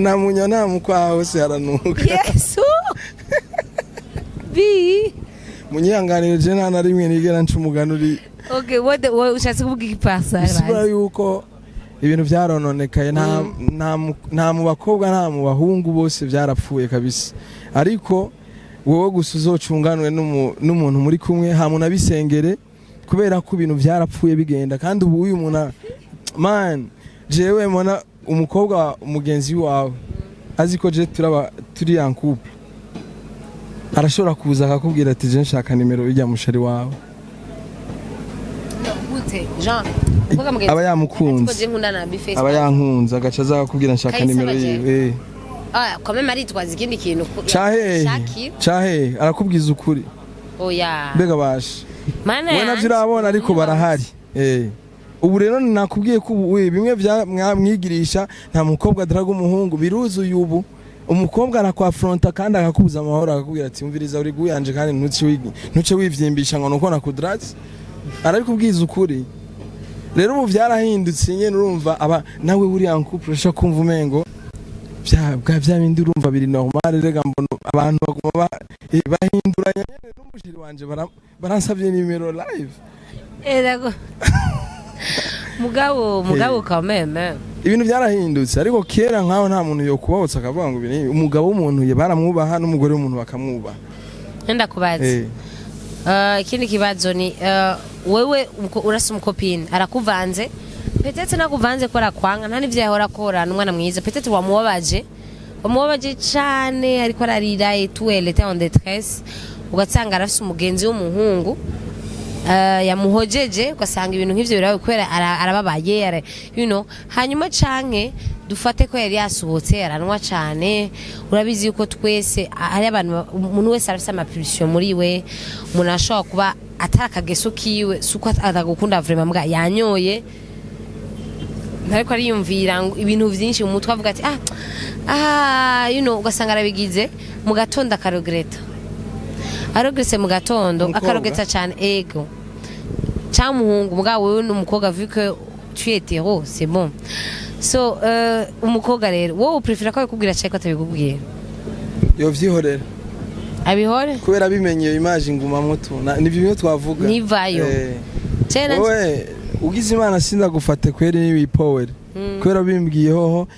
nta munya nta mukwaha, hose haranuka. Yesu bi. Munyihanganire, je nta na rimwe nigera nca umugani uri. Okay, what ushatse kuvuga iki par ça? Bisigura yuko ibintu byarononekaye, nta mu bakobwa, nta mu bahungu, bose byarapfuye kabisa. Ariko wowe gusa uzocunganwe n'umuntu muri kumwe, hama unabisengere, kubera ko ibintu byarapfuye bigenda. Kandi ubu uyu muntu man, jewe mbona umukobwa mugenzi wawe azi ko je turaba turi en couple, arashobora kuza akakubwira ati: "Je nshaka nimero ijya mu chéri wawe." Gute Jean? Umukobwa mugenzi Aba yamukunze. Ko je nkundana na Bface. Aba yankunze, agaca aza akakubwira: "Nshaka Kayisaba nimero je. yiwe." Ah, quand même aritwaza ikindi kintu Cahehe? Shaki. Cahehe? Arakubwiza ukuri. Oya. Mbega basha. Mana We navyo urabona, ariko barahari. Ubu rero nakubwiye ko ubu we, bimwe mwigirisha nta mukobwa adraga umuhungu biruzuye. Ubu umukobwa arakwafronta kandi akakubuza amahoro, akakubwira ati: "Umviriza, uri guyanje kandi ntuce wivyimbisha ngo nuko nakudraze." Arabikubwiza ukuri. Rero ubu vyarahindutse nyene, urumva aba nawe uri en couple urashobora kumva umengo bya bindi urumva biri normal. Rega mbona abantu baguma bahinduranya nyene, n'umu chéri wanje baransavye nimero live. Eh, d'accord. Mugabo quand même, hein. Ibintu byarahindutse, ariko kera nkaho nta muntu yokubahutse akavuga ngo ibi ni umugabo w'umuntu, ye baramwubaha, n'umugore w'umuntu bakamwubaha. Ndakubaza. Ikindi kibazo ni wewe urasa umu copine arakuvanze, peut-être nakuvanze ko arakwanga, nta n'ivyo yahora akora, ni umwana mwiza, peut-être wamubabaje cane, ariko ararira et tout, elle était en détresse, ugasanga arafise umugenzi w'umuhungu yamuhojeje, ugasanga ibintu nk'ivyo birabaye kubera arababaye hanyuma canke dufate ko yari yasohotse aranwa cane. Urabizi yuko twese hari abantu umuntu wese arafise ama pulsions muri we. Umuntu ashobora kuba atari akageso kiwe, suko atagukunda vraiment, mbwa yanyoye, ntariko ariyumvira ngo ibintu vyinshi mu mutwe, avuga ati ah ah, ugasanga arabigize mu gatondo akaregreta, aregrese mu gatondo. Umukobwa? Akaregreta cyane, ego, cyangwa umuhungu. Mugabo wewe ni umukobwa, vu que tu es hétéro, c'est bon. So umukobwa rero, wowe uprefera ko abikubwira cyangwa ko atabikubwira? Yovyihorera. Abihore. Kubera bimenye iyo image ngumamwo tu. Ni bimwe twavuga. Ntivayo. Cena. Wowe ugize Imana sindagufate kweri niwipowere, kubera bimbwiye hoho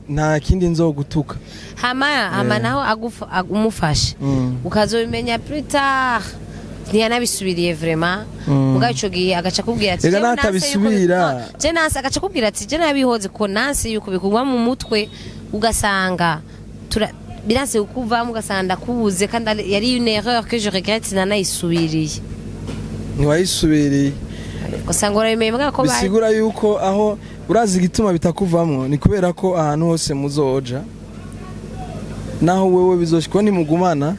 nta kindi nzogutuka. Hama naho umufashe, ukazobimenya plus tard, ntiyanabisubiriye vraiment. Mugabo ico gihe agaca akubwira ati Ega "Jewe nanse yuko natabisubira. No, je nanse", agaca akubwira ati: "Je nabihoze ko nanse yuko bikugwa mu mutwe, ugasanga biranse kukuvamo, ugasanga ndakubuze, kandi yari une erreur que je regrette, nanayisubiriye." Ntiwayisubiriye. Ugasanga urabimenye mugabo ko Bisigura yuko aho urazi igituma bitakuvamwo ni kubera ko ahantu hose muzoja, naho wewe bizoshika nimugumana.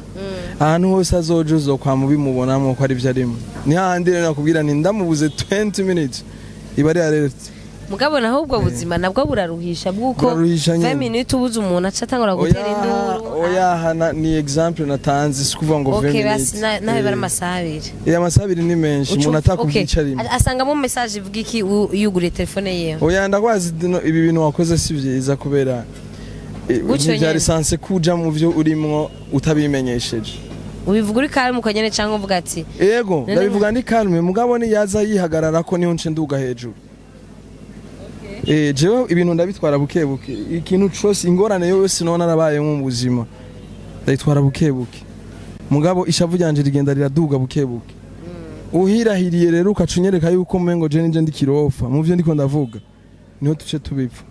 Ahantu hose azoja uzokwama ubimubonamwo ko ari vyo arimo. Ni hahandi rero nakubwira nti ndamubuze 20 minutes iba ari alert. Mugabo naho ubwo buzima nabwo buraruhisha, bw'uko Buraruhisha nyene. 20 minutes ubuze umuntu aca atangura gutera induru. Oya, hana ni example natanze, si kuvuga ngo 20 Okay, minutes. basi nawe bari amasaha 2. Amasaha 2 ni menshi, umuntu atakubwiye ico arimo. Asangamo message ivuga iki yuguriye telefone yiwe? Oya, ndakwazi ibi bintu wakoze si vyiza kubera Gutyo ntivyari nyene. Censé kuja mu vyo urimwo utabimenyesheje. Ubivuga uri calme uko nyene cyangwa uvuga ati Ego, ndabivuga ndi calme, mugabo ni yaza yihagarara ko niho nce nduga hejuru. Jewe ibintu ndabitwara buke buke. Ikintu cose, ingorane yose nona narabayemo mu buzima, ndayitwara buke buke, mugabo ishavu ryanje rigenda riraduga buke buke. Uhirahiriye rero ukaca unyereka yuko umengo je nije ndi kirofa mu vyo ndiko ndavuga, niho tuce tubipfa,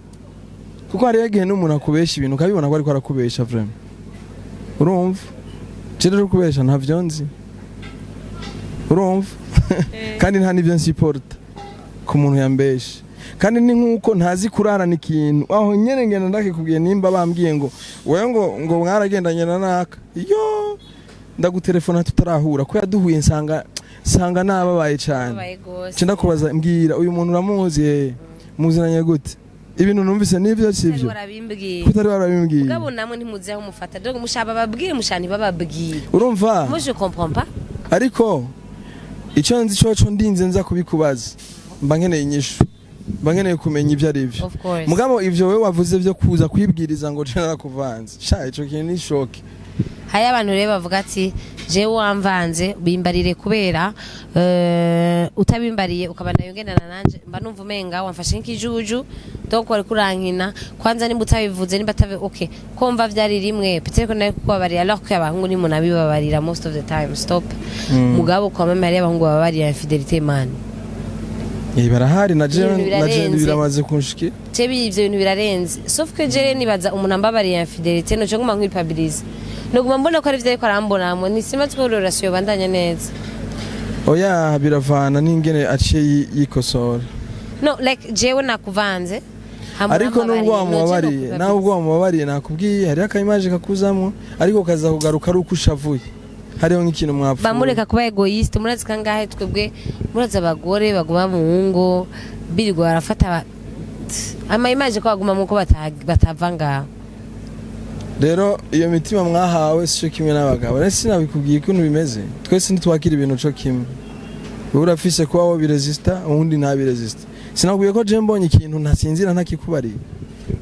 kuko hariho igihe n'umuntu akubesha ibintu ukabibona ko ariko arakubesha vraiment. Urumva, je rero kubesha ntavyo nzi, urumva, kandi nta n'ivyo nsupporta ku muntu yambeshe. Kandi ni nk'uko ntazi kurarana ikintu aho nyene ngenda ndakikubwiye. Nimba bambwiye ngo wewe ngo mwaragendanye na naka, iyo ndagutelefona tutarahura, ko yaduhuye nsanga nababaye cyane. Babaye gose. Nca ndakubaza: mbwira, uyu muntu uramuzi? Muzinanye gute? Ibintu numvise nivyo sivyo? Warabimbwiye. Kutari warabimbwiye. Mugabo namwe ntimuzi aho mufata, donc mushaka bababwire, mushaka ntibababwire. Urumva. Moi, je comprends pas. Ariko icyo nzi coco, ndinze nza kubikubaza mba nkeneye inyishu, mba nkeneye kumenya ibyo ari byo. Of course. Mugabo ivyo wewe wavuze vyo kuza kwibwiriza ngo je narakuvanze, sha, ico kintu ni choc. Hari abantu rero bavuga ati: jewe wamvanze bimbarire, kubera utabimbariye ukaba nayo ngendana nanje mba numva umenga wamfashe nk'ikijuju, donc wari kurankina. Kwanza nimba utabivuze, nimba atabi, okay, ko mva vyari rimwe, peut-être ko nawe kukubabarira, alors que abahungu nimunabibabarira most of the time. Stop. Mugabo kwa mama, hari abahungu bababarira infidélité, man. Barahari na jewe. Ibintu Na jewe birarenze. biramaze kunshikira. Jewe ivyo bintu birarenze, sauf que jere nibaza umuntu ambabariye infidélité, noco nguma nkwipabiliza, noguma mbona ko ari ivyo ariko arambonamwo, ntisima ko relation yobandanya neza. Oya, biravana n'ingene aciye yikosora. No, like jewe nakuvanze hama Ariko nubwo urambabariye, wamubabariye, noce nawe ubwo wamubabariye, nakubwiye hariho akayimaje kakuzamwo, ariko kaza kugaruka ari uko ushavuye, hariho nk'ikintu mwapfuye. Bamureka kuba égoïste. Murazi kangahe twebwe, murazi abagore baguma mu ngo birirwa barafata ama image ko baguma muko batava ngaho. Rero iyo mitima mwahawe si cyo kimwe n'abagabo. Rero sinabikubwiye ukuntu bimeze, twese ntitwakira ibintu co kimwe. Wowe urafise kuba wo biresista, uwundi ntabiresista. Sinakubwiye ko je mbonye ikintu ntasinzira ntakikubariye.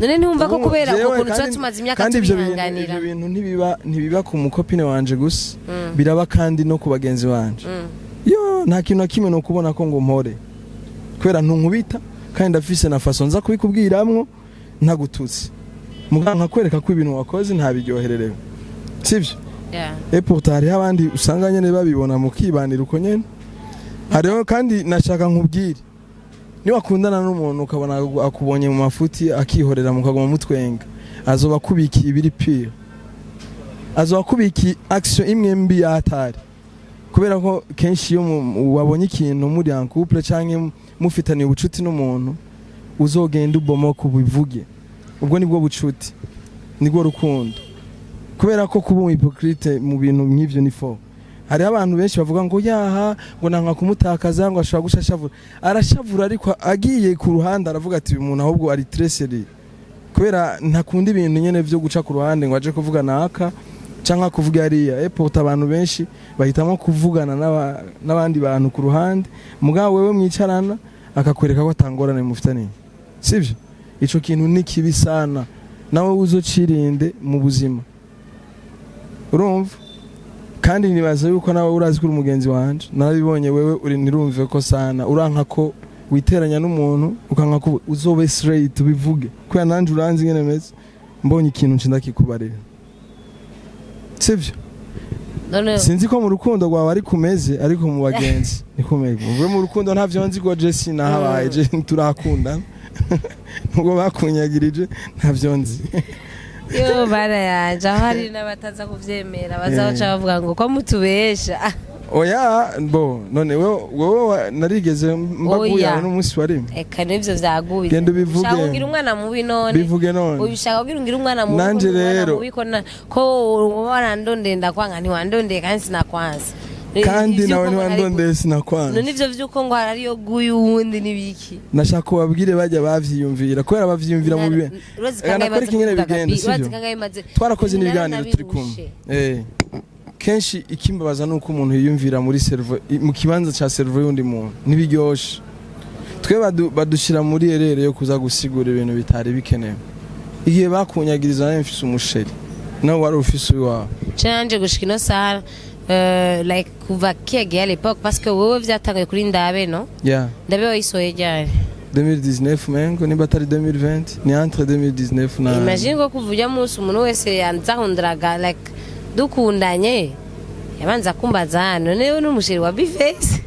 None ntiwumva ko kubera Jewe uko kuntu tuba kandi- tumaze imyaka kandi ivyo bintu- tubihanganira? Ivyo bintu ntibiba ku mucopine wanje gusa, biraba kandi no ku bagenzi banje. Yo nta kintu na kimwe no kubona ko ngo mpore kubera ntunkubita, kandi ndafise na façon nza kubikubwiramwo ntagututse, muganga nkakwereka ko ibintu wakoze ntabiryohererewe, sivyo? Yeah. Et pourtant hariho abandi usanga nyene babibona mukibanira uko nyene. Hariho kandi nashaka nkubwire: niwakundana n'umuntu ukabona akubonye mu mafuti akihorera, mukaguma mutwenga, azoba akubikiye ibiri pire, azoba akubikiye action imwe mbi yatari. Kubera ko kenshi iyo wabonye ikintu muri en couple canke mufitaniye ubucuti n'umuntu, uzogenda ubomoka ubivuge. Ubwo nibwo bucuti, nibwo rukundo. Kubera ko kuba umu hypocrite mu bintu nk'ivyo ni faux. Hariho abantu benshi bavuga ngo yaha, ngo nanka kumutakaza, ngo ashobora gushashavura. Arashavura, ariko agiye ku ruhande aravuga ati: uyu muntu ahubwo ari très sérieux, kubera ntakunda ibintu nyene vyo guca ku ruhande ngo aje kuvuga naka canke kuvuga hariya. Et pourtant abantu benshi bahitamo kuvugana n'abandi bantu ku ruhande, mugabo wewe mwicarana akakwereka ko atangorane mufitaniye, sivyo? Ico kintu ni kibi sana, nawe uzocirinde mu buzima. Urumva, kandi nibaza yuko nawe urazi ko uri umugenzi wanje, narabibonye. Wewe uri ntirumve ko sana uranka ko witeranya n'umuntu, ukanka ko uzobe straight ubivuge, kubera nanje uranzi ingene meze. Mbonye ikintu nce ndakikubarira, sivyo? None Sinzi ko mu rukundo rwawe ari kumeze, ariko mu bagenzi nikomeye. Uvuye mu rukundo ntavyo nzi, ko je sinahabaye, je turakundana nubwo bakunyagirije, ntavyo nzi. Yo bara yanje, aho hari n'abataza kuvyemera, bazaca bavuga ngo ko mutubesha. Oya, bo none wewe narigeze mbaguyawe Oya. n'umunsi warimwe. Eka, nivyo vyaguye. Genda ubivuge. Ushaka kugira umwana mubi none? Bivuge none. Ubishaka kugira ungire umwana mubi? Nanje Ko ndi umwana rero. mubi, ko warandondeye ndakwanga, ntiwandondeye kandi sinakwanza. Kandi Ivy'uko nawe ngo ntiwandondeye, sinakwanze. None ivyo vy'uko ngo hariyo guyu wundi n'ibiki? Nashaka kubabwire bajya bavyiyumvira, kubera bavyiyumvira mu bibe. Urazi Reka kangahe nakwereke maze ingene kuvuga bigenda, Gabi? sivyo? Urazi kangahe maze Twarakoze n'ibiganiro turi kumwe. Narabirushe. Kenshi ikimbabaza ni uko umuntu yiyumvira muri cerveau, mu kibanza ca cerveau y'undi muntu, ntibiryoshe. Twe badushira muri erreur yo kuza gusigura ibintu bitari bikenewe. Igihe bakunyagiriza, nawe mfise umu chéri, nawe wari ufise uwawe. Je nanje gushika ino saha, like kuva kiyagiye à l'époque, parce que wewe vyatanguye kuri Ndabe, no? Yeah. Ndabe wayisohoye ryari? 2019 mengo, nimba atari 2020, ni entre 2019 na Imagine ko kuva ujya munsi umuntu wese yanzahundiraga, like dukundanye, yabanza kumbaza: "None wewe n'umu chéri wa B-Face?"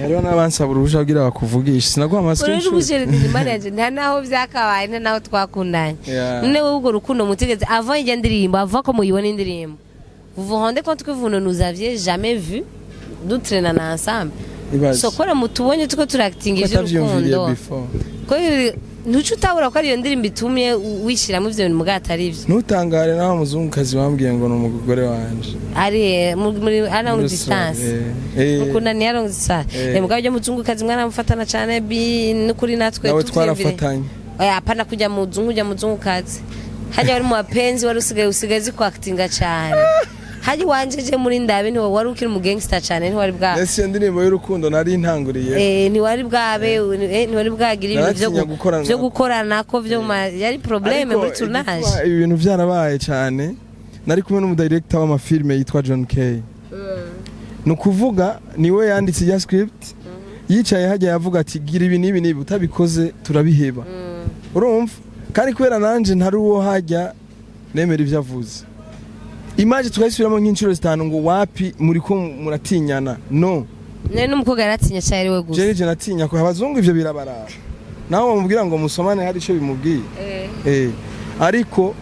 Hariho n'abansaba uruhusha kugira bakuvugishe, sinaguha Uri ama screenshot. n'umu chéri imana yanje, nta naho vyakabaye, nta naho twakundanye. None wowe urwo rukundo mutigeze avant ijya ndirimbo, avant ko muyibona indirimbo, vous vous rendez compte que vous ne nous aviez jamais vu dutraînana ensemble? Ibaze. So kora mutubonye tuko turactinga Ko atavyiyumviriye ivy'urukundo before. Ko ntuce utabura ko ari iyo ndirimbo itumye wishyiramo ivyo bintu muga atari ivyo. Ntutangare nawe muzungukazi wambwiye ngo ni umugore wanje. Ari muri ari long Muri distance. Australia. Mukundaniye long distance. Mugabo ujya muzungukazi mwaramufatana cane bi nukuri natwe Nawe tuvyiyumvire. twarafatanye. Oya, hapana kujya muzungu, ujya muzungukazi hajya wari mu mapenzi, wari usigaye uzi kwactinga cane. Hajya iwanje je muri Ndabe ntiwa wari ukiri mu gangster cane, ntiwari bwa Ese iyo ndirimbo y'urukundo nari ntanguriye. Ntiwari bwabe, ntiwari bwagira ibintu vyo Naratinya gukorana vyo nako. gukorana ko vyo yari problème Ariko muri tournage. igituma ibi bintu byarabaye cyane, nari kumwe n'umudirector w'amafilme yitwa John Kay. Ni ukuvuga niwe yanditse ijya script, yicaye hajya yavuga ati: "Gira ibi n'ibi n'ibi, utabikoze turabiheba." Urumva, kandi kubera nanje ntari uwo hajya, nemera ibyo avuze. Image tukayisubiramo nk'inshuro zitanu ngo wapi, muri ko muratinyana, no. None n'umukobwa yaratinya cyane ari we gusa? Jewe je natinya ko abazungu ivyo birabaraba, nawe bamubwira ngo musomane hari ico bimubwiye. Ariko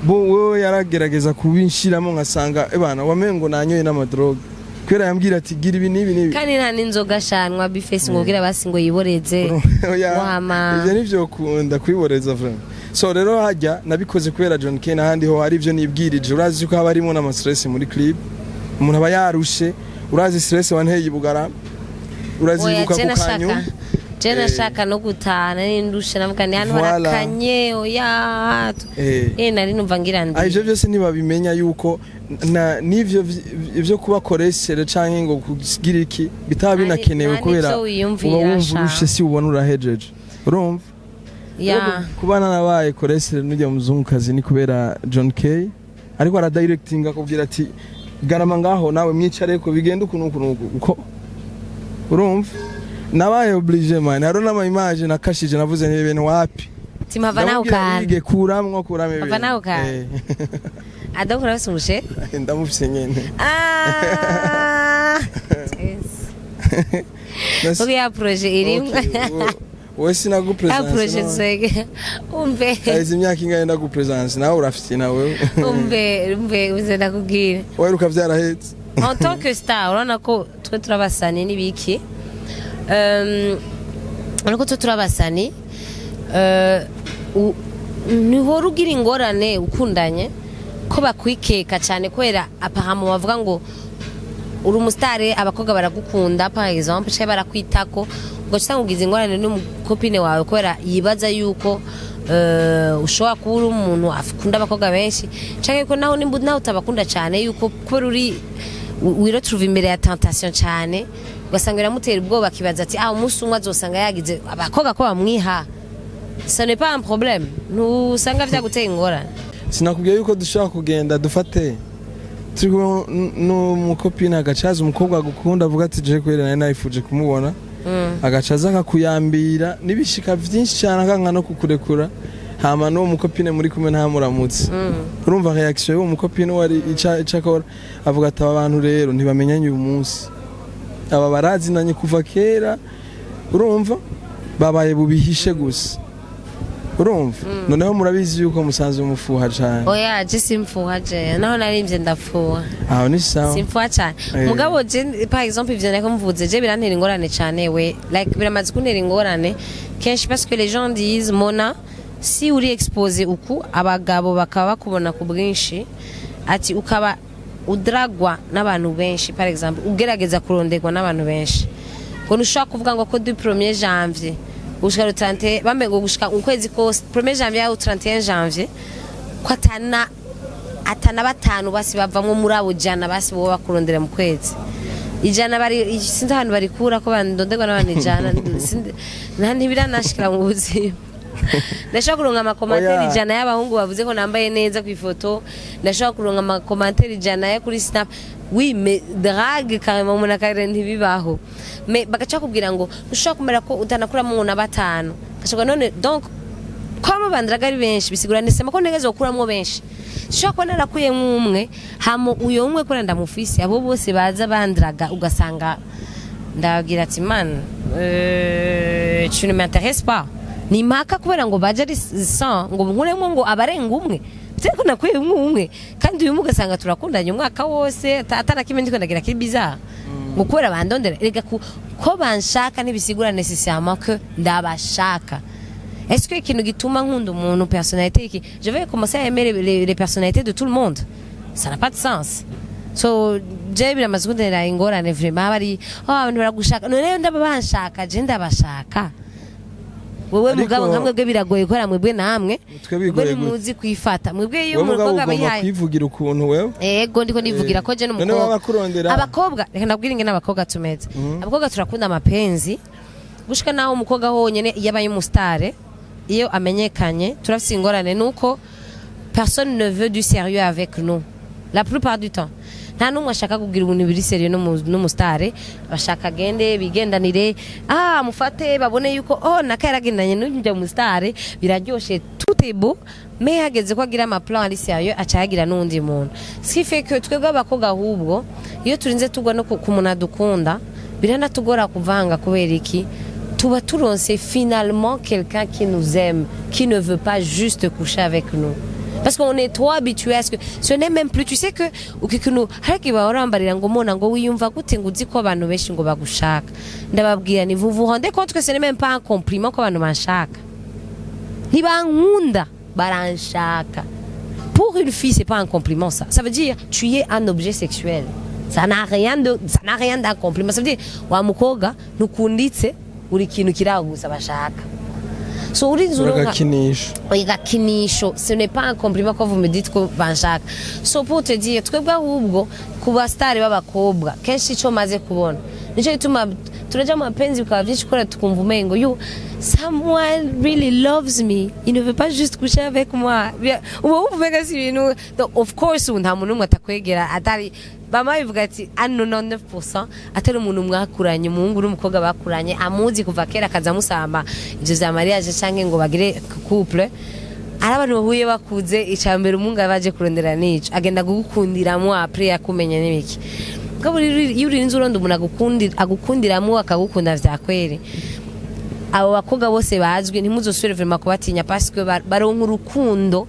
bo wewe yaragerageza kubinshiramo, nkasanga ebana wamengo nanyoye n'amadrogue, kubera yambwira ati: "Gira ibi n'ibi n'ibi." Kandi nta n'inzoga shanwa B-Face ngo ubwira basi ngo yiboreze. Oya, Wama. ivyo nivyo kunda kwiboreza vraiment. So rero hajya nabikoze kubera John Kane, ahandi ho hari ivyo nibwirije. Urazi ko haba harimo n'ama stress muri clip, umuntu aba yarushe. Urazi stress wanteye ibugara, urazibuka Je ku nashaka kanyu. Je nashaka no gutaha, nari ndushe, navuga ni hano Voilà. harakanye, oya. Nari numva ngira ndi Ah, ivyo byose ntibabimenya yuko na n'ivyo vyo kubakoreshere canke ngo kugira iki bitaba binakenewe, nta kubera n'ivyo wiyumvira, uba wumva sha. urushe, si ubona urahejeje, urumva? Ya. Kuba narabaye koresere n'ujya muzungukazi ni kubera John Kay, ariko aradirectinga akubwira ati: "Garama ngaho nawe mwicare ko bigenda uku n'uku n'uku." Uko urumva nabaye obligé man, hariho n'ama image nakashije, navuze nti ibintu wapi. Timava nawe Ndamubwira ukana wige kuramwo, kuramo ibintu. Hava nawe ukana. Adakura wese umushe. Ndamufise nyene. Ah, yes. Ok, ya projet irimwo. Okay, wowe Ya sinagupresence. projet nsege umve. Haheze imyaka ingahe ndagupresence, nawe urafite nawe. Umve, umve, uze ndakubwira. Waheruka vyarahetse. En tant que star, urabona ko twe turabasani n'ibiki, urabona ko twe turabasani, ntihora ugira ingorane ukundanye ko bakwikeka cyane, kubera apparemment bavuga ngo uri umusitari, abakobwa baragukunda par exemple, cyangwa barakwitako, ugaca usanga ugize ingorane n'umukopine wawe kubera yibaza yuko ushobora kuba uri umuntu akunda abakobwa benshi, cyangwa ko naho nimba nawe utabakunda cyane, yuko kubera uri wiretrouve imbere ya tentation cyane, ugasanga biramutera ubwoba, akibaza ati: "Ah, umunsi umwe azosanga yagize abakobwa ko bamwiha." Ce n'est pas un problème? Ntusanga vyaguteye ingorane? Sinakubwiye yuko dushobora kugenda, dufate turi kumwe n'umukopine, agacaza umukobwa agukunda, avuga ati: "Je kubera nari nayifuje kumubona," agacaza akakuyambira n'ibishika vyinshi cyane, akanka no kukurekura, hama n'uwo mukopine muri kumwe ntamuramutse. Urumva reaction y'uwo mukopine wari ica akora, avuga ati: "Aba bantu rero ntibamenyanye uyu munsi, aba barazinanye kuva kera." Urumva babaye bubihishe gusa. Urumva, noneho murabizi yuko musanzwe mufuha cane. Oya, je simfuha, je naho narimvye ndafuha. Aho ni sawa. Simfuha cyane. Mugabo je, par exemple, ivyo nako mvuze, je birantera ingorane cyane we, like biramaze kuntera ingorane kenshi, parce que les gens disent: "Mona, si uri exposé uku, abagabo bakaba bakubona ku bwinshi, ati ukaba udragwa n'abantu benshi, par exemple ugerageza kuronderwa n'abantu benshi, ngo ntushobora kuvuga ngo ko du 1er janvier gushika le 31, bambe ngo gushika ukwezi kose, 1er janvier au 31 janvier, ko atana batanu basi bavamwo muri abo 100 basi boba bakurondera mu kwezi 100." Bari sinzi ahantu barikura ko bandonderwa n'abantu 100. Nta ntibiranashikira mu buzima. Ndashobora kuronka ama commentaires Oya. 100 y'abahungu bavuze ko nambaye neza ku ifoto, ndashobora kuronka ama commentaires 100 yo kuri Snap, oui, mais drague carrément umuntu akarere ntibibaho. Mais bagaca bakubwira ngo ushobora kumera ko utanakuramo na batanu. Gashobora none donc kwama bandraga ari benshi, bisigura nisema ko ntegerezwa gukuramwo benshi. Sishobora kuba narakuyemwo umwe, hama uyo umwe kubera ndamufise, abo bose baza bandraga ugasanga ndababwira ati: "Man, tu ne m'intéresses pas." Ni impaka kubera ngo baje ari 100 ngo nkuremwo ngo abarenga umwe, peut-être ko nakuyemwo umwe, kandi uyu umwe ugasanga turakundanye umwaka wose, atarakimwe ndiko ndagira kiri bizarre ngo kubera bandondera. Erega ko banshaka ntibisigura nécessairement que ndabashaka. Est-ce que ikintu gituma nkunda umuntu, personnalité iki, je vais commencer à aimer les personnalités de tout le monde? Ça n'a pas de sens. So je biramaze kuntera ingorane vraiment. Bari oh, abantu baragushaka, none ndaba banshaka, je ndabashaka wewe. Ariko- Mugabo nka mwebwe biragoye kubera mwebwe namwe Twe bigoye mwebwe gute? Ntimuzi kwifata mwebwe iyo Wewe mugabo umukobwa ugomba abihaye. kwivugira ukuntu wewe. Ego, ndiko nivugira ko je None n'umukobwa. baba bakurondera. Abakobwa, reka ndabwire ingene abakobwa tumeze. Abakobwa turakunda amapenzi gushika naho umukobwa honyene iyo abaye umusitare, iyo amenyekanye, turafise ingorane nuko personne ne veut du sérieux avec nous. La plupart du temps nta n'umwe ashaka kugira ibintu biri sérieux n'umusitare. Bashaka agende bigendanire, ah, mufate babone yuko oh, naka yaragendanye n'ujya musitare, biraryoshe, tout est beau, mais hageze ko agira ama plan ari sérieux, aca yagira n'undi muntu. Ce qui fait que twebwe abakobwa ahubwo iyo turinze tugwa no ku muntu adukunda, biranatugora kuvanga. Kubera iki? Tuba turonse finalement quelqu'un qui nous aime, qui ne veut pas juste coucher avec nous, parce qu'on est trop habitué à ce que ce n'est même plus, tu sais que ukikuntu hari igihe bahora bambarira ngo: "Mona, ngo wiyumva gute ngo uzi ko abantu benshi ngo bagushaka?" Ndababwira ni: "Vous vous rendez compte que ce n'est même pas un compliment ko abantu banshaka? Ntibankunda, baranshaka." Pour une fille, c'est pas un compliment, ça. Ça veut dire tu es un objet sexuel. Ça n'a rien d'un compliment. Ça veut dire wa mukobwa ntukunditse, uri ikintu kiraho gusa bashaka. So urinze uronka Uragakinisha. Igakinisho. Ce n'est pas un compliment quand vous me dites ko banshaka. So pour te dire, twebwe ahubwo ku basitari b'abakobwa, kenshi icyo maze kubona, nicyo gituma turaja mu mapenzi bikaba byinshi, kubera tukumva umengo you someone really loves me, il ne veut pas juste coucher avec moi. Uba wumva umenga si ibintu. Donc, of course, ubu nta muntu n'umwe atakwegera atari bama bivuga ati ano 99% atari umuntu mwakuranye, umuhungu n'umukobwa bakuranye, amuzi kuva kera, akaza amusamba ivyo vya mariage canke ngo bagire couple. Ari abantu bahuye bakuze, icambere umuhungu aba aje kurondera nico agenda kugukundiramo après yakumenya n'ibiki. Mugabo rero iyo urinze uronda umuntu agukundiramo, akagukunda vya kweri, abo bakobwa bose bazwi ntimuzosubire vraiment kubatinya, parce que baronka urukundo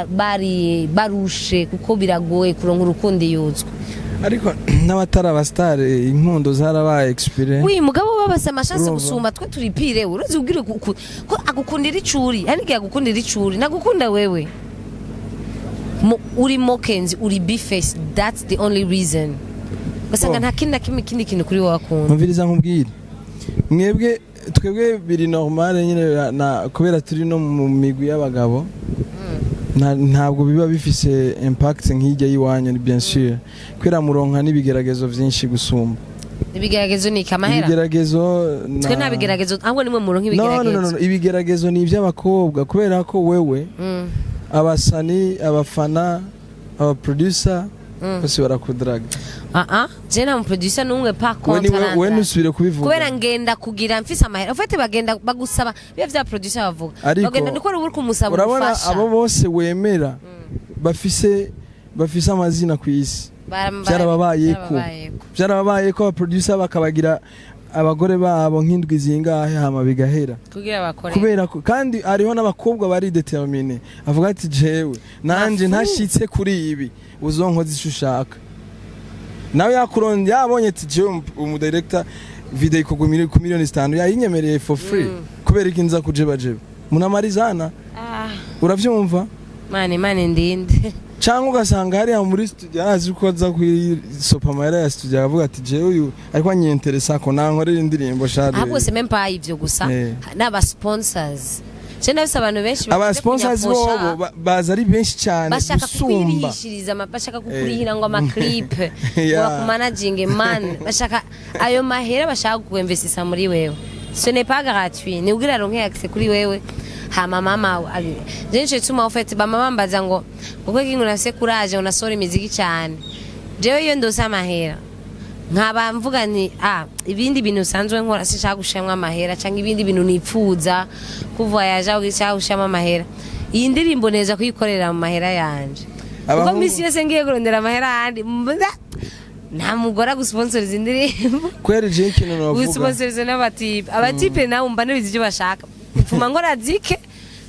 bari barushe, kuko biragoye kuronka urukundo iyo uzwi. Ariko n'abatari abasitari, inkundo zarabaye expiré. Oui, mugabo babase ama chance Urumva? gusumba twe turi pire. Uruzi ubwire ko agukundira icuri, hari igihe agukundira icuri, nagukunda wewe. Uri Mokenzi, uri Bface, that's the only reason. Ugasanga Oh. nta kindi na kimwe, ikindi kintu kuri wowe akunda. Umviriza nkubwire, mwebwe twebwe biri normal nyine na kubera turi no mu migwi y'abagabo, ntabwo biba bifise impact nk'ijya y'iwanyu, ni bien sûr, kubera muronka n'ibigeragezo vyinshi gusumba. Ibigeragezo ni ikamahera. Ibigeragezo Twe nta bigeragezo, ahubwo nimwe muronka No, no, no, ibigeragezo. no, ibigeragezo ni iby'abakobwa, kubera ko wewe abasani, abafana, abaproducer bose barakudraga. Ah ah, je nta muproducer n'umwe par We contre ni we arandra. nusubire kubivuga. Kubera ngenda kugira mfise amahera, ufite bagenda bagusaba biba vya producer bavuga. Ariko- Bagenda niko uri kumusaba Urabona ubufasha. abo bose wemera bafise amazina ku isi, byarababayeko. Byarababayeko. Byarababaye ko abaproducer bakabagira abagore babo nk'indwi zingahe, hama bigahera. Kugira bakore. Kubera ko kandi hariho n'abakobwa bari déterminé, avuga ati: "Jewe nanje Mafu. ntashitse kuri ibi, uzonkoza ico ushaka." Nawe yakuronde, yabonye ati: "Jewe umu director, video ikorwa ku 5 miliyoni yayinyemereye for free, kubera iki nza kujebajeba?" Munamarizana. Ah, uravyumva? Mane mane ndinde. Cyangwa ugasanga hariya muri studio arazi ko aza kwisopa amahera ya studio, akavuga ati: "Jewe uyu ariko anyinteresa ko nankorera indirimbo shade." Ahubwo c'est même pas ivyo gusa, n'aba sponsors. Je ndafise abantu benshi Aba bakunze sponsors kunyaposha. bobo baza ari benshi cyane Bashaka gusumba. kukwirihishiriza bashaka kukurihira ngo ama clip, ngo bakumanaginge, man. Bashaka ayo mahera, bashaka kuinvestisa muri wewe. Ce n'est pas gratuit, ni ugira ronke accès kuri wewe. Hama mama je nico gituma en fait bama bambaza ngo kuko kintu nafise courage, unasora imiziki cyane. Jewe iyo ndose amahera, nkaba mvuga nti: "Ah, ibindi bintu usanzwe nkora sinshaka gushiramwo amahera, cyangwa ibindi bintu nipfuza kuvoyaja cyangwa gushiramo amahera, iyi ndirimbo neza kuyikorera mu mahera yanje." Kuko misi yose ngiye kurondera amahera ahandi, nta mugore agusponsoriza indirimbo. Kweri je ikintu novuga, Gusponsoriza n'abatipe, abatipe nawe mba nabizi ibyo bashaka. Mfuma nkora zike,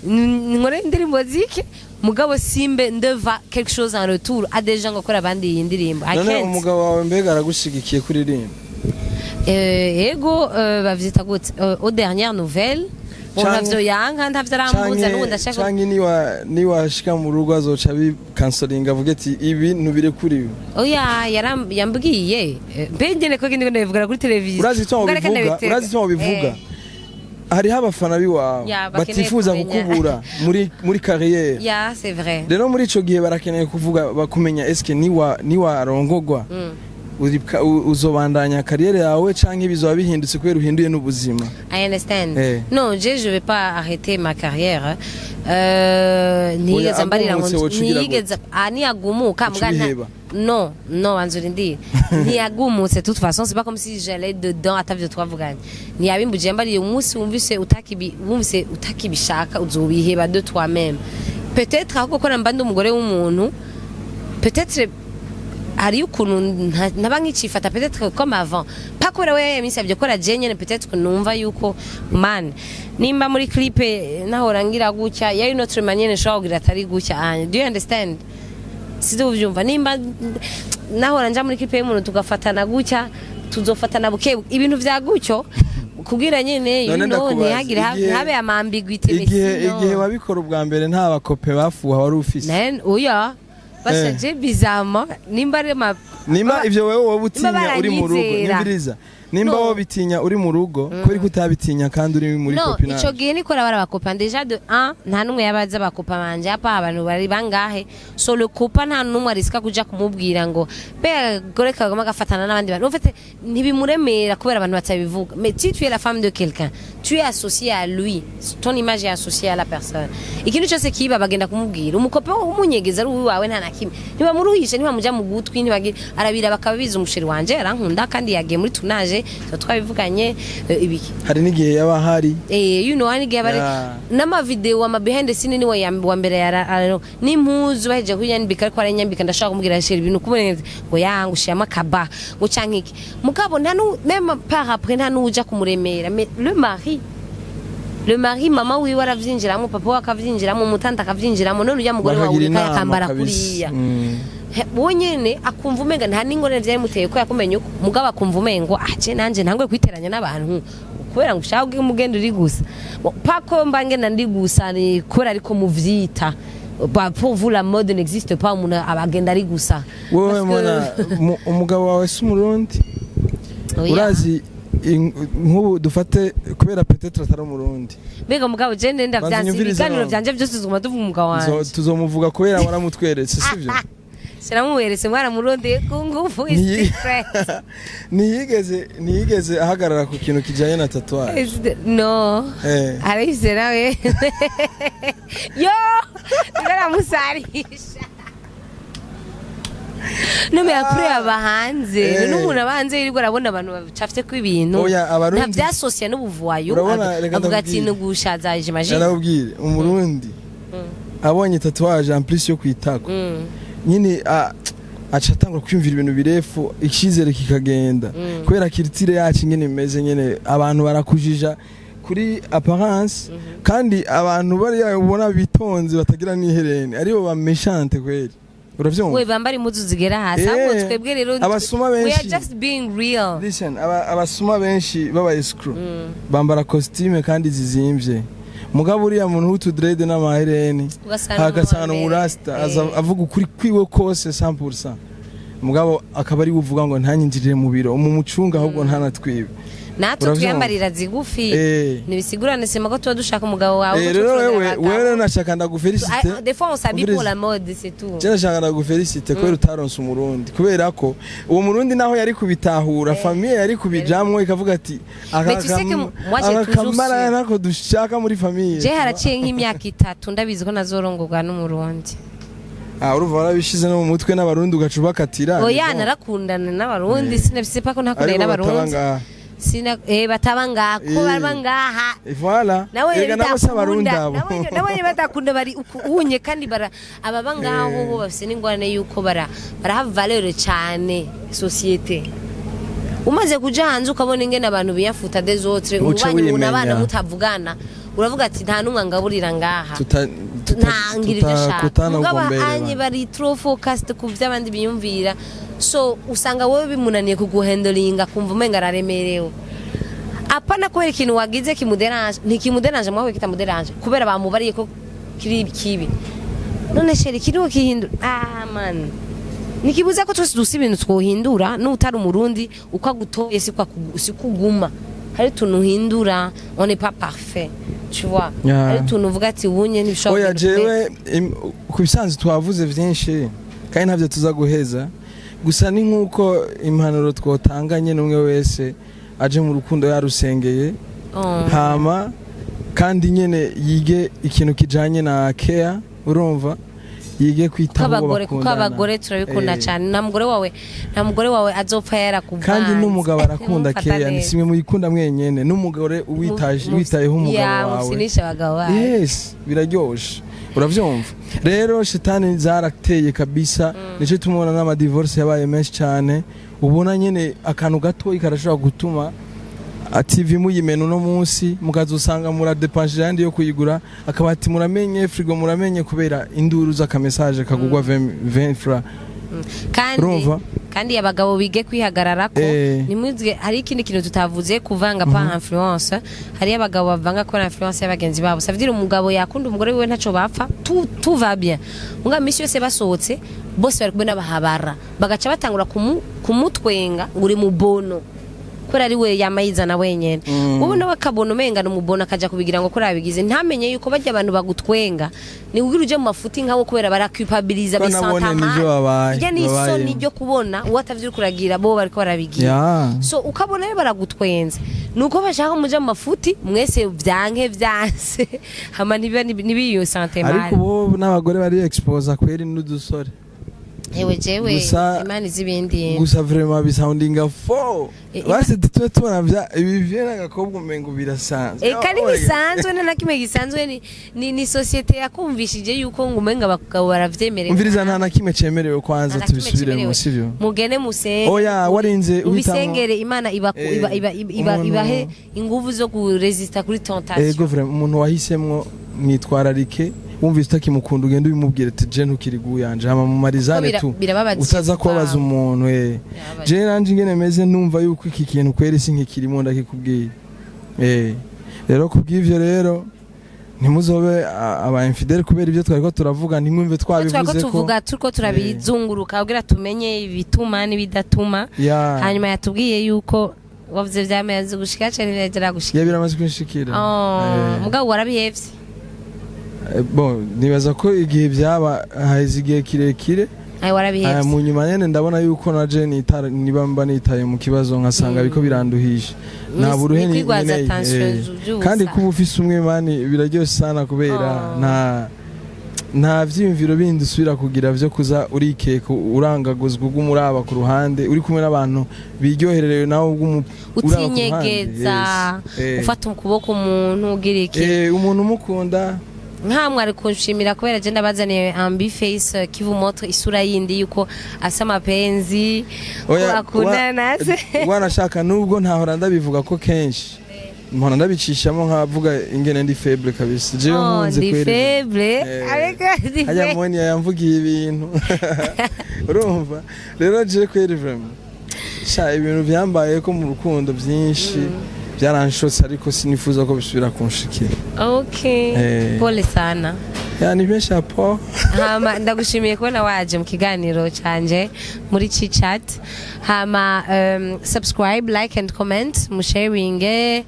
nkore indirimbo zike, mugabo simbe ndeva quelque chose en retour à des gens ngakora abandi iyi ndirimbo. I None can't. umugabo wawe mbega aragushigikiye kuririmba? Ego, bavyita gute? Aux dernières nouvelles, bon, ntavyo yanka, ntavyo arambuza n'ubu ndashaka. Canke niwashika mu rugo azoca bikansoringa, avuge ati: "Ibi ntubirekuriwe"? Oya, yambwiye. Mbe ngene ko ngende ndabivugana kuri televiziyo. Urazi icyo Ubwo reka bivuga? ndabiteka. Urazi icyo bivuga? Hariho abafana biwawe Ya, bakeneye batifuza kumenya. kukubura muri carrière. Ya, c'est vrai. Rero muri ico gihe barakeneye kuvuga, bakumenya, eske niwarongogwa uzobandanya carrière yawe, canke bizoba bihindutse kubera uhinduye n'ubuzima? I understand. Eh. Non, je vais pas arrêter ma carrière. Ntiyigeze Oya, mbarira ngo agumutse woca ugira ntiyigeze, ah, niyagumuka Uca mbwa ubiheba. Non, non, banzura ndi. Ntiyagumutse, de toute façon, c'est pas comme si j'allais dedans atavyo twavuganye. Ntiyabimbujije, mbariye umunsi wumvise utakibishaka uzobiheba de toi-même. Peut-être ahubwo ko namba ndi umugore w'umuntu, peut-être hariyo ukuntu ntaba nkicifata peut-être comme avant, pas kubera we yamisabye ko je nyene, peut-être numva yuko, man, nimba muri clip nahora ngira gutya, yari notre manière nshobora kugira atari gutya. Ah, do you understand? Sizo uvyumva, nimba nahora nja muri clip y'umuntu tugafatana gutya, tuzofatana buke, ibintu vya gutyo, kugira nyene None you know, ndakubaza, ntihagire habe ama ambiguïté. Igihe wabikora ubwa mbere, nta bakope bafuha wari ufise? Nen oya, bashaje bizarrement nimba ari ma Nimba ivyo wewe wowe utinya uri mu rugo, baranyizera. nyumviriza, nimba No. wowe bitinya uri mu rugo, kubera ko utabitinya kandi uri muri No, copinage? ico gihe niko rabara abakopa déjà de 1, nta numwe yabaza abakopa banje apa, abantu bari bangahe? So le copain, nta numwe arisika kuja kumubwira ngo mbega gore kagoma gafatana n'abandi bantu. En fait, ntibimuremera kubera abantu batabivuga. Mais si tu es la femme de quelqu'un, tu es associé à lui, ton image est associée à la personne. Ikintu cyose kiba bagenda kumubwira. Umukope umunyegeza ari uwawe, nta na kimwe ntibamuruhisha, ntibamuja mu gutwi, ntibagira arabira bakaba biza: "Umusheri wanje arankunda kandi yagiye muri tournage, tuba twabivuganye, ibiki." Hari n'igihe yaba ahari. Hari igihe bari n'ama video, ama behind the scene, niwe wa mbere yara n'impuzu bahejeje kuyambika, ariko aranyambika, ndashaka kumubwira: "Chéri, ibintu kubone ngo yanga ushiramo akaba ngo canke iki." Mugabo nta nu même par après nta nuja kumuremera. Mais le mari, mama wiwe aravyinjiramo, papa we akavyinjiramo, umutante akavyinjiramo. None ujya mugore wawe Bakagira ureka inama yakambara kabisa. kuriya? Wowe nyene akumva umenga nta n'ingorane vyari ko yakumenye uko, mugabo akumva umengo: "Ah, je nanje ntangwe kwiteranya n'abantu kubera ngo ushaka umugenda uri gusa." Bon, pas ko mba ngenda ndi gusa, ni kubera ariko muvyita. Bah, pour vous la mode n'existe pas, umuntu abagenda ari gusa. Wewe Parce que- mona umugabo wawe si umurundi? Oya. Urazi nk'ubu dufate kubera peut-être atari umurundi. Mbega mugabo je nenda Banza vyanse unyumvirize ibiganiro none. vyanje vyose tuguma tuvuga umugabo wanje. Tuzomuvuga kubera waramutweretse, sivyo? Sinamuweretse, mwaramurondeye ku ngufu, is different. Ntiyigeze ahagarara ku kintu kijanye na tatouage? No. Arayise nawe yo ndaramusarisha. No, mais après aba hanze. N'umuntu aba hanze yirirwa arabona abantu bacafite ko ibintu Oya, Abarundi- nta vyasosiye n'ubuvuwayo. Urabona, reka Avuga ati ndakubwire. nugushaza, j'imagine. Narabwire, umurundi abonye tatouage en plus yo kwitako nyine, aca atangura kwiyumvira ibintu birefu, icyizere kikagenda. Kubera culture yacu nyene imeze nyene, abantu barakujija kuri apparence, kandi abantu bariya ubona bitonze batagira n'iherene aribo ba méchante kweri, uravyumva? We bambara impuzu zigera hasi, ahubwo twebwe rero Abasuma we are benshi. just being real. Listen, abasuma benshi baba escroc bambara costume kandi zizimvye, mugabo uriya muntu w'utudrede n'amahereni ugasanga agasanga umurasta aza avuga ukuri kwiwe kose 100%, mugabo akaba ari we uvuga ngo ntanyinjirire mu biro mu mucunga, ahubwo ntanatwibe. Natwe Uravyumva? twiyambarira zigufi, ntibisigurane sema ko tuba dushaka umugabo wawe, ko Rero tuba turondera wewe abagabo. Wewe rero nashaka ndagufélicite. Ah, des fois on s'habille pour la mode, c'est tout. Je nashaka ndagufélicite kubera utaronse Umurundi, kubera ko uwo Murundi naho yari kubitahura, famille yari kubijamwo ikavuga ati Mais tu sais que moi, j'ai toujours akamara su. ntako dushaka muri famille. Je haraciye nk'imyaka 3 ndabizi ko nazorongorwa n'Umurundi. Ah, urumva warabishize no mu mutwe, n'Abarundi ugaca ubakatira. Oya, Ni bon. narakundana n'Abarundi, sinafise pako ntakundanye Ariko bataba n'Abarundi. ngaha. Sina bataba ngaha ko baba ngaha. Voilà. Nawe Erega nabo si Abarundi abo. Nawe badakunda bari unye kandi bara ababa ngaho bo bafise n'ingorane yuko baraha valeur cyane société. Umaze kuja hanze ukabona ingene abantu biyafuta des autres, Uca ubanye umuntu wimenya. abana mutavugana, uravuga ati nta n'umwe angaburira ngaha, Tuta ntangira ibyo ashaka. kutana Mugabo ugombere anye bari trop focused ku byo abandi biyumvira, so usanga wowe bimunaniye kuguhandlinga, kumva umenga araremerewe. Apana kubera ikintu wagize kimuderanje, ntikimuderanje mwawe, kitamuderanje kubera bamubariye ko kiri kibi. None chéri, kiriho kihindura? Ah man, nikibuza ko twese dusa ibintu twohindura. N'utari Umurundi uko agutoye siko uguma, hari utuntu uhindura, on n'est pas parfait, tu vois. Hari utuntu uvuga ati ubunye ntibishobora Oya, kugenda ukwe. jewe ku bisanzwe twavuze vyinshi kandi ntabyo tuza guheza, gusa ni nk'uko impanuro twotanga nyene, umwe wese aje mu rukundo yarusengeye, hama kandi nyene yige ikintu kijanye na care, urumva, yige kuko kwitaho uwo abagore, kuko bakundana. Abagore turabikunda cyane. Nta mugore wawe azopfa yarakuvanze. Kandi n'umugabo arakunda Mufata care, ni neza. simwe muyikunda mwenyene, n'umugore uwitaje witayeho umugabo Ya, wawe. Mufinisha abagabo bawe. Yes, biraryoshe, uravyumva? Rero shitani zarateye kabisa, nico tumubona n'amadivorce yabaye menshi cyane. Ubona nyene akantu gatoyi karashobora gutuma TV muyimena uno munsi, mukazosanga muradepanshije ayandi yo kuyigura, akabati muramenye, frigo muramenye, kubera induru z'akamessage kagugwa 20 francs. Kandi Urumva? kandi abagabo bige kwihagararako. Nimwizwe hari ikindi kintu tutavuze, kuvanga par influence. Hari abagabo bavanga kubera influence y'abagenzi babo. Ça veut dire umugabo yakunda umugore wiwe, ntaco bapfa, tout va bien, muga misi yose basohotse bose bari kumwe n'abahabara, bagaca batangura kumutwenga ngo uri mu bono kubera ari we yamayizana wenyene. Wowe nawe akabona umenga ni umubono, akaja kubigira ngo kuri abigize, ntamenye yuko barya abantu bagutwenga ni kugira uje mu mafuti nkabo, kubera baraculpabiliza. Ko nabone nivyo babaye, Irya ni isoni babayemo. ryo kubona uwo atavyo uriko uragira, bo bariko barabigira. So ukabona rero baragutwenze, nuko bashaka muja mu mafuti mwese, vyanke vyanse, hama ntibiba nibiyo sante mal. Ariko ubu n'abagore bari exposa kweri n'udusore. Ewe jewe Imana izi ibindi. Gusa vraiment bisoundinga fo basi tube tubona vya ibi vyera agakobwa umengo birasanzwe. Kandi Oh, bisanzwe, nta na kimwe gisanzwe, ni société yakumvishije yuko ngo umenga abagabo baravyemerewe. Umviriza, nta na kimwe cemerewe kwanza. Nta na kimwe Tubisubiremo, cemerewe. sivyo? Mugene musenge. Oya, warinze uhitamwo. Ubisengere, Imana iba iba ibahe inguvu zo kuresista kuri tentation. Ego, vraiment umuntu wahisemwo mwitwararike. Wumvise utakimukunda, ugenda ubimubwira ati je ntukiri guyanje, hama mumarizane Ko tu. birababaza Utaza kubabaza kuva. umuntu. Birababaza. Je nanje ingene meze, numva yuko iki kintu kweri si nkikirimo, ndakikubwiye. Rero kubw'ivyo rero ntimuzobe aba infidèle kubera ibyo twariko turavuga, ntimwumve Twariko twabivuze ko tuvuga, turiko turabizunguruka kugira tumenye ibituma n'ibidatuma. Hanyuma yatubwiye yuko wavuze vyamaze gushika canke ntibiragera gushika. Ya, biramaze kunshikira. Oh, mugabo warabihevye? Bon, nibaza ko igihe byaba haheze igihe kirekire. Ay, warabihevye. Mu nyuma nyene ndabona yuko naje nitara, niba mba nitaye mu kibazo nkasanga biko biranduhisha, nta buruhe Ni kwigwaza nkeneye. tension z'ubusa. Kandi kuba ufise umwe mani biraryoshe sana kubera Oh. nta vyiyumviro bindi usubira kugira vyo kuza urikeka, urangaguzwa, uguma uraba ku ruhande uri kumwe n'abantu biryohererewe, nawe uguma uraba ku ruhande. Utinyegeza. Yes. Ufata ukuboko umuntu ugira iki. Umuntu umukunda. Nkamwe ari kunshimira kubera je ndabazaniye un B-Face qui vous montre isura yindi yuko asa mapenzi, ko Oya, akundana se. Wanashaka nubwo ntahora ndabivuga ko kenshi mpora ndabicishamo nkavuga ingene ndi faible kabisa jewe. Oh, nkunze ndi kweri. faible. Ariko ndi hajya faible. Moni yamvugiye ibintu, urumva rero je kweri vraiment sha ibintu byambaye ko mu rukundo byinshi byaranshotse, ariko sinifuza ko bisubira kunshikira. Okay. Pole sana. Yani benshi apo. Hama ndagushimiye kubona waje mu kiganiro canje muri Chit Chat. Hama subscribe, like and comment, musharinge,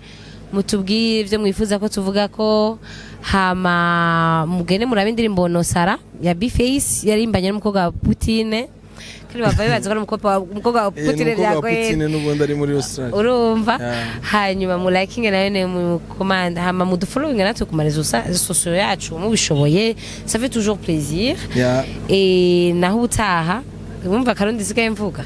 mutubwire ibyo mwifuza ko tuvuga ko. Hama mugende murabe indirimbo Nosara ya B-Face yarimbanye n'umukobwa wa Putine, kandi bava bibaza ko ari umukobwa wa Putine. Umukobwa wa Vyagoye. Putine n'ubundi ari muri Australia. Urumva? Yeah. Hanyuma mulakinge nayo ne mukomanda, hama mudufollowinge natwe ku marezo sociaux yacu mubishoboye, ça fait toujours plaisir. Et naho ubutaha, wumva Karundi sigaye mvuga.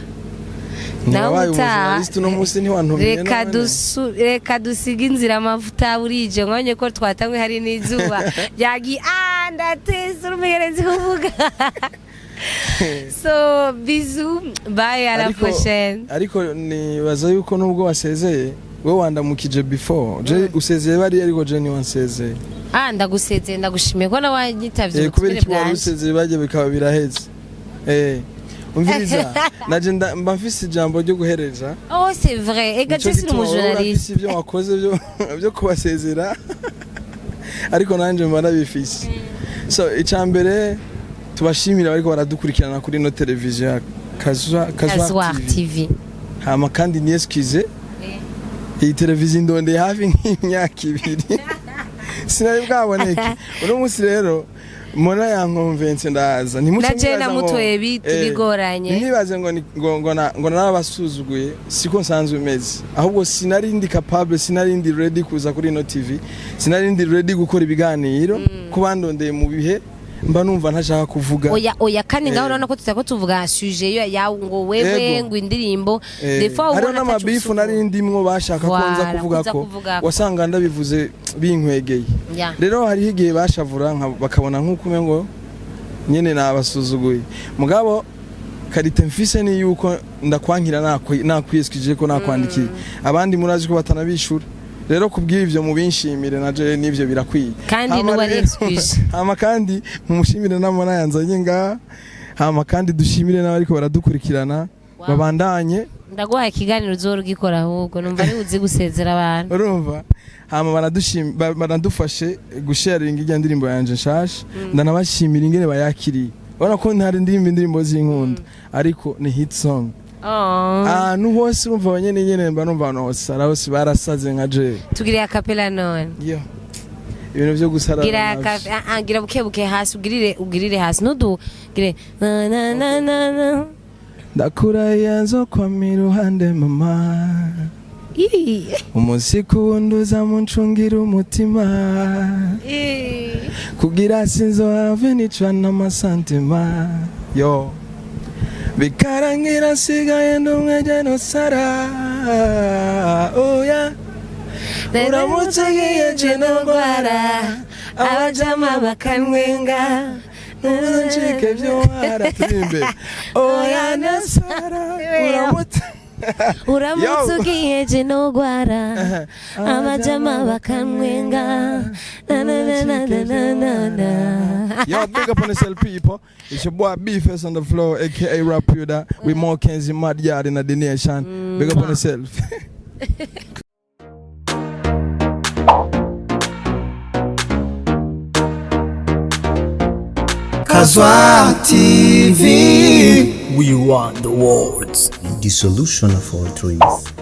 Naho Ntiwabaye ubutaha. umujournaliste uno munsi ntiwantumiye Reka none. Reka dusige inzira amavuta, burije nkonye ko twatangwe hari n'izuba ryagiye. Ah, ndateze urumenyerezi kuvuga. So bisous, bye, à la prochaine. Ariko nibaza yuko nubwo wasezeye wowe wandamukije before je usezeye bari, ariko je ntiwansezeye. Ah, ndagusezeye, ndagushimiye ko nawe wanyitavye Kubera ubutumire iki wari bwanje. usezeye bajye bikaba biraheze? Umviriza, naje mba mfise ijambo ryo guhereza. Oh, c'est vrai. Ega Nico je suis gituma wowe umujournaliste. urafise ibyo wakoze byo kubasezera, ariko nanje mba ndabifise. So icya mbere tubashimira bariko baradukurikirana kuri ino televiziyo ya Kazwa Kazwar Kazwa TV. TV. Hama kandi niyesikize, iyi televiziyo indondeye hafi nk'imyaka 2 sinari bwaboneke. Uno munsi rero Mona yankonvense ndaza. Ntimuce Na je mwibaza ngo- namutoye bigoranye. Ntibaze ngo ngo narabasuzuguye, siko nsanzwe meze. Ahubwo sinari ndi capable, sinari ndi ready kuza kuri ino TV, sinari ndi ready gukora ibiganiro ku bandondeye mu bihe mba numva ntashaka kuvuga. Oya oya, kandi ngaho Eh. urabona ko tutako tuvuga sujet yo ya ngo wewe Ego. ngo indirimbo, des fois Hariho ubona n'amabifu nari ndimwo bashaka ko nza Voilà, kuvuga kuza ko kuvuga ko. wasanga ndabivuze binkwegeye. Rero hariho igihe bashavura bakabona nk'uko umengo nyene nabasuzuguye, mugabo qualité mfise ni yuko ndakwankira nakwiyeskije ko nakwandikiye. Abandi murazi ko batanabishura. Rero kubw'ivyo mubinshimire, naje n'ivyo birakwiye. Kandi Hama n'uwari excuse. Hama kandi mumushimire n'amana yanzanye ngaha. Hama kandi dushimire n'abariko baradukurikirana. Babandanye. Ndaguhaye ikiganiro uzora ugikora, ahubwo numva ari uzi gusezera abantu. Urumva, hama baranadufashe gusharinga ijya ndirimbo yanje nshasha. Ndanabashimira ingene bayakiriye. Urabona ko ntari ndirimba indirimbo z'inkunda, ariko ni hit song Oh. ahantu hose. Urumva abanyene nyene mba numva ahantu hose ara hose barasaze nka jewe. Tugire acapella none. Yo, ibintu vyo gusarara Gira navyo. ah, ah, gira buke buke hasi, ugirire hasi ntudu gire na na na na na. Ndakurahiye nzokwama iruhande mama. Ii. Umunsi kuwundi uzamuncungira umutima. Ii. Kugira sinzohave nicwa n'amasantima yo bikarangira nsigaye ndi umwe nosara oya. Uramutse ugiye je ndwara, abajama bakanwenga, ntuncike byo wara turimbe oya nasara uramutse. Uramutse Yo. ugiye je nogwara, abajama bakanwenga, na na na na na na na na. Yo, big up on yourself, people. It's your boy B-Face on the floor, aka Rap Yuda, with more Kenzie Mad Yard in the nation. Big up on yourself. Kazwa TV. We run the world. The solution of all dreams.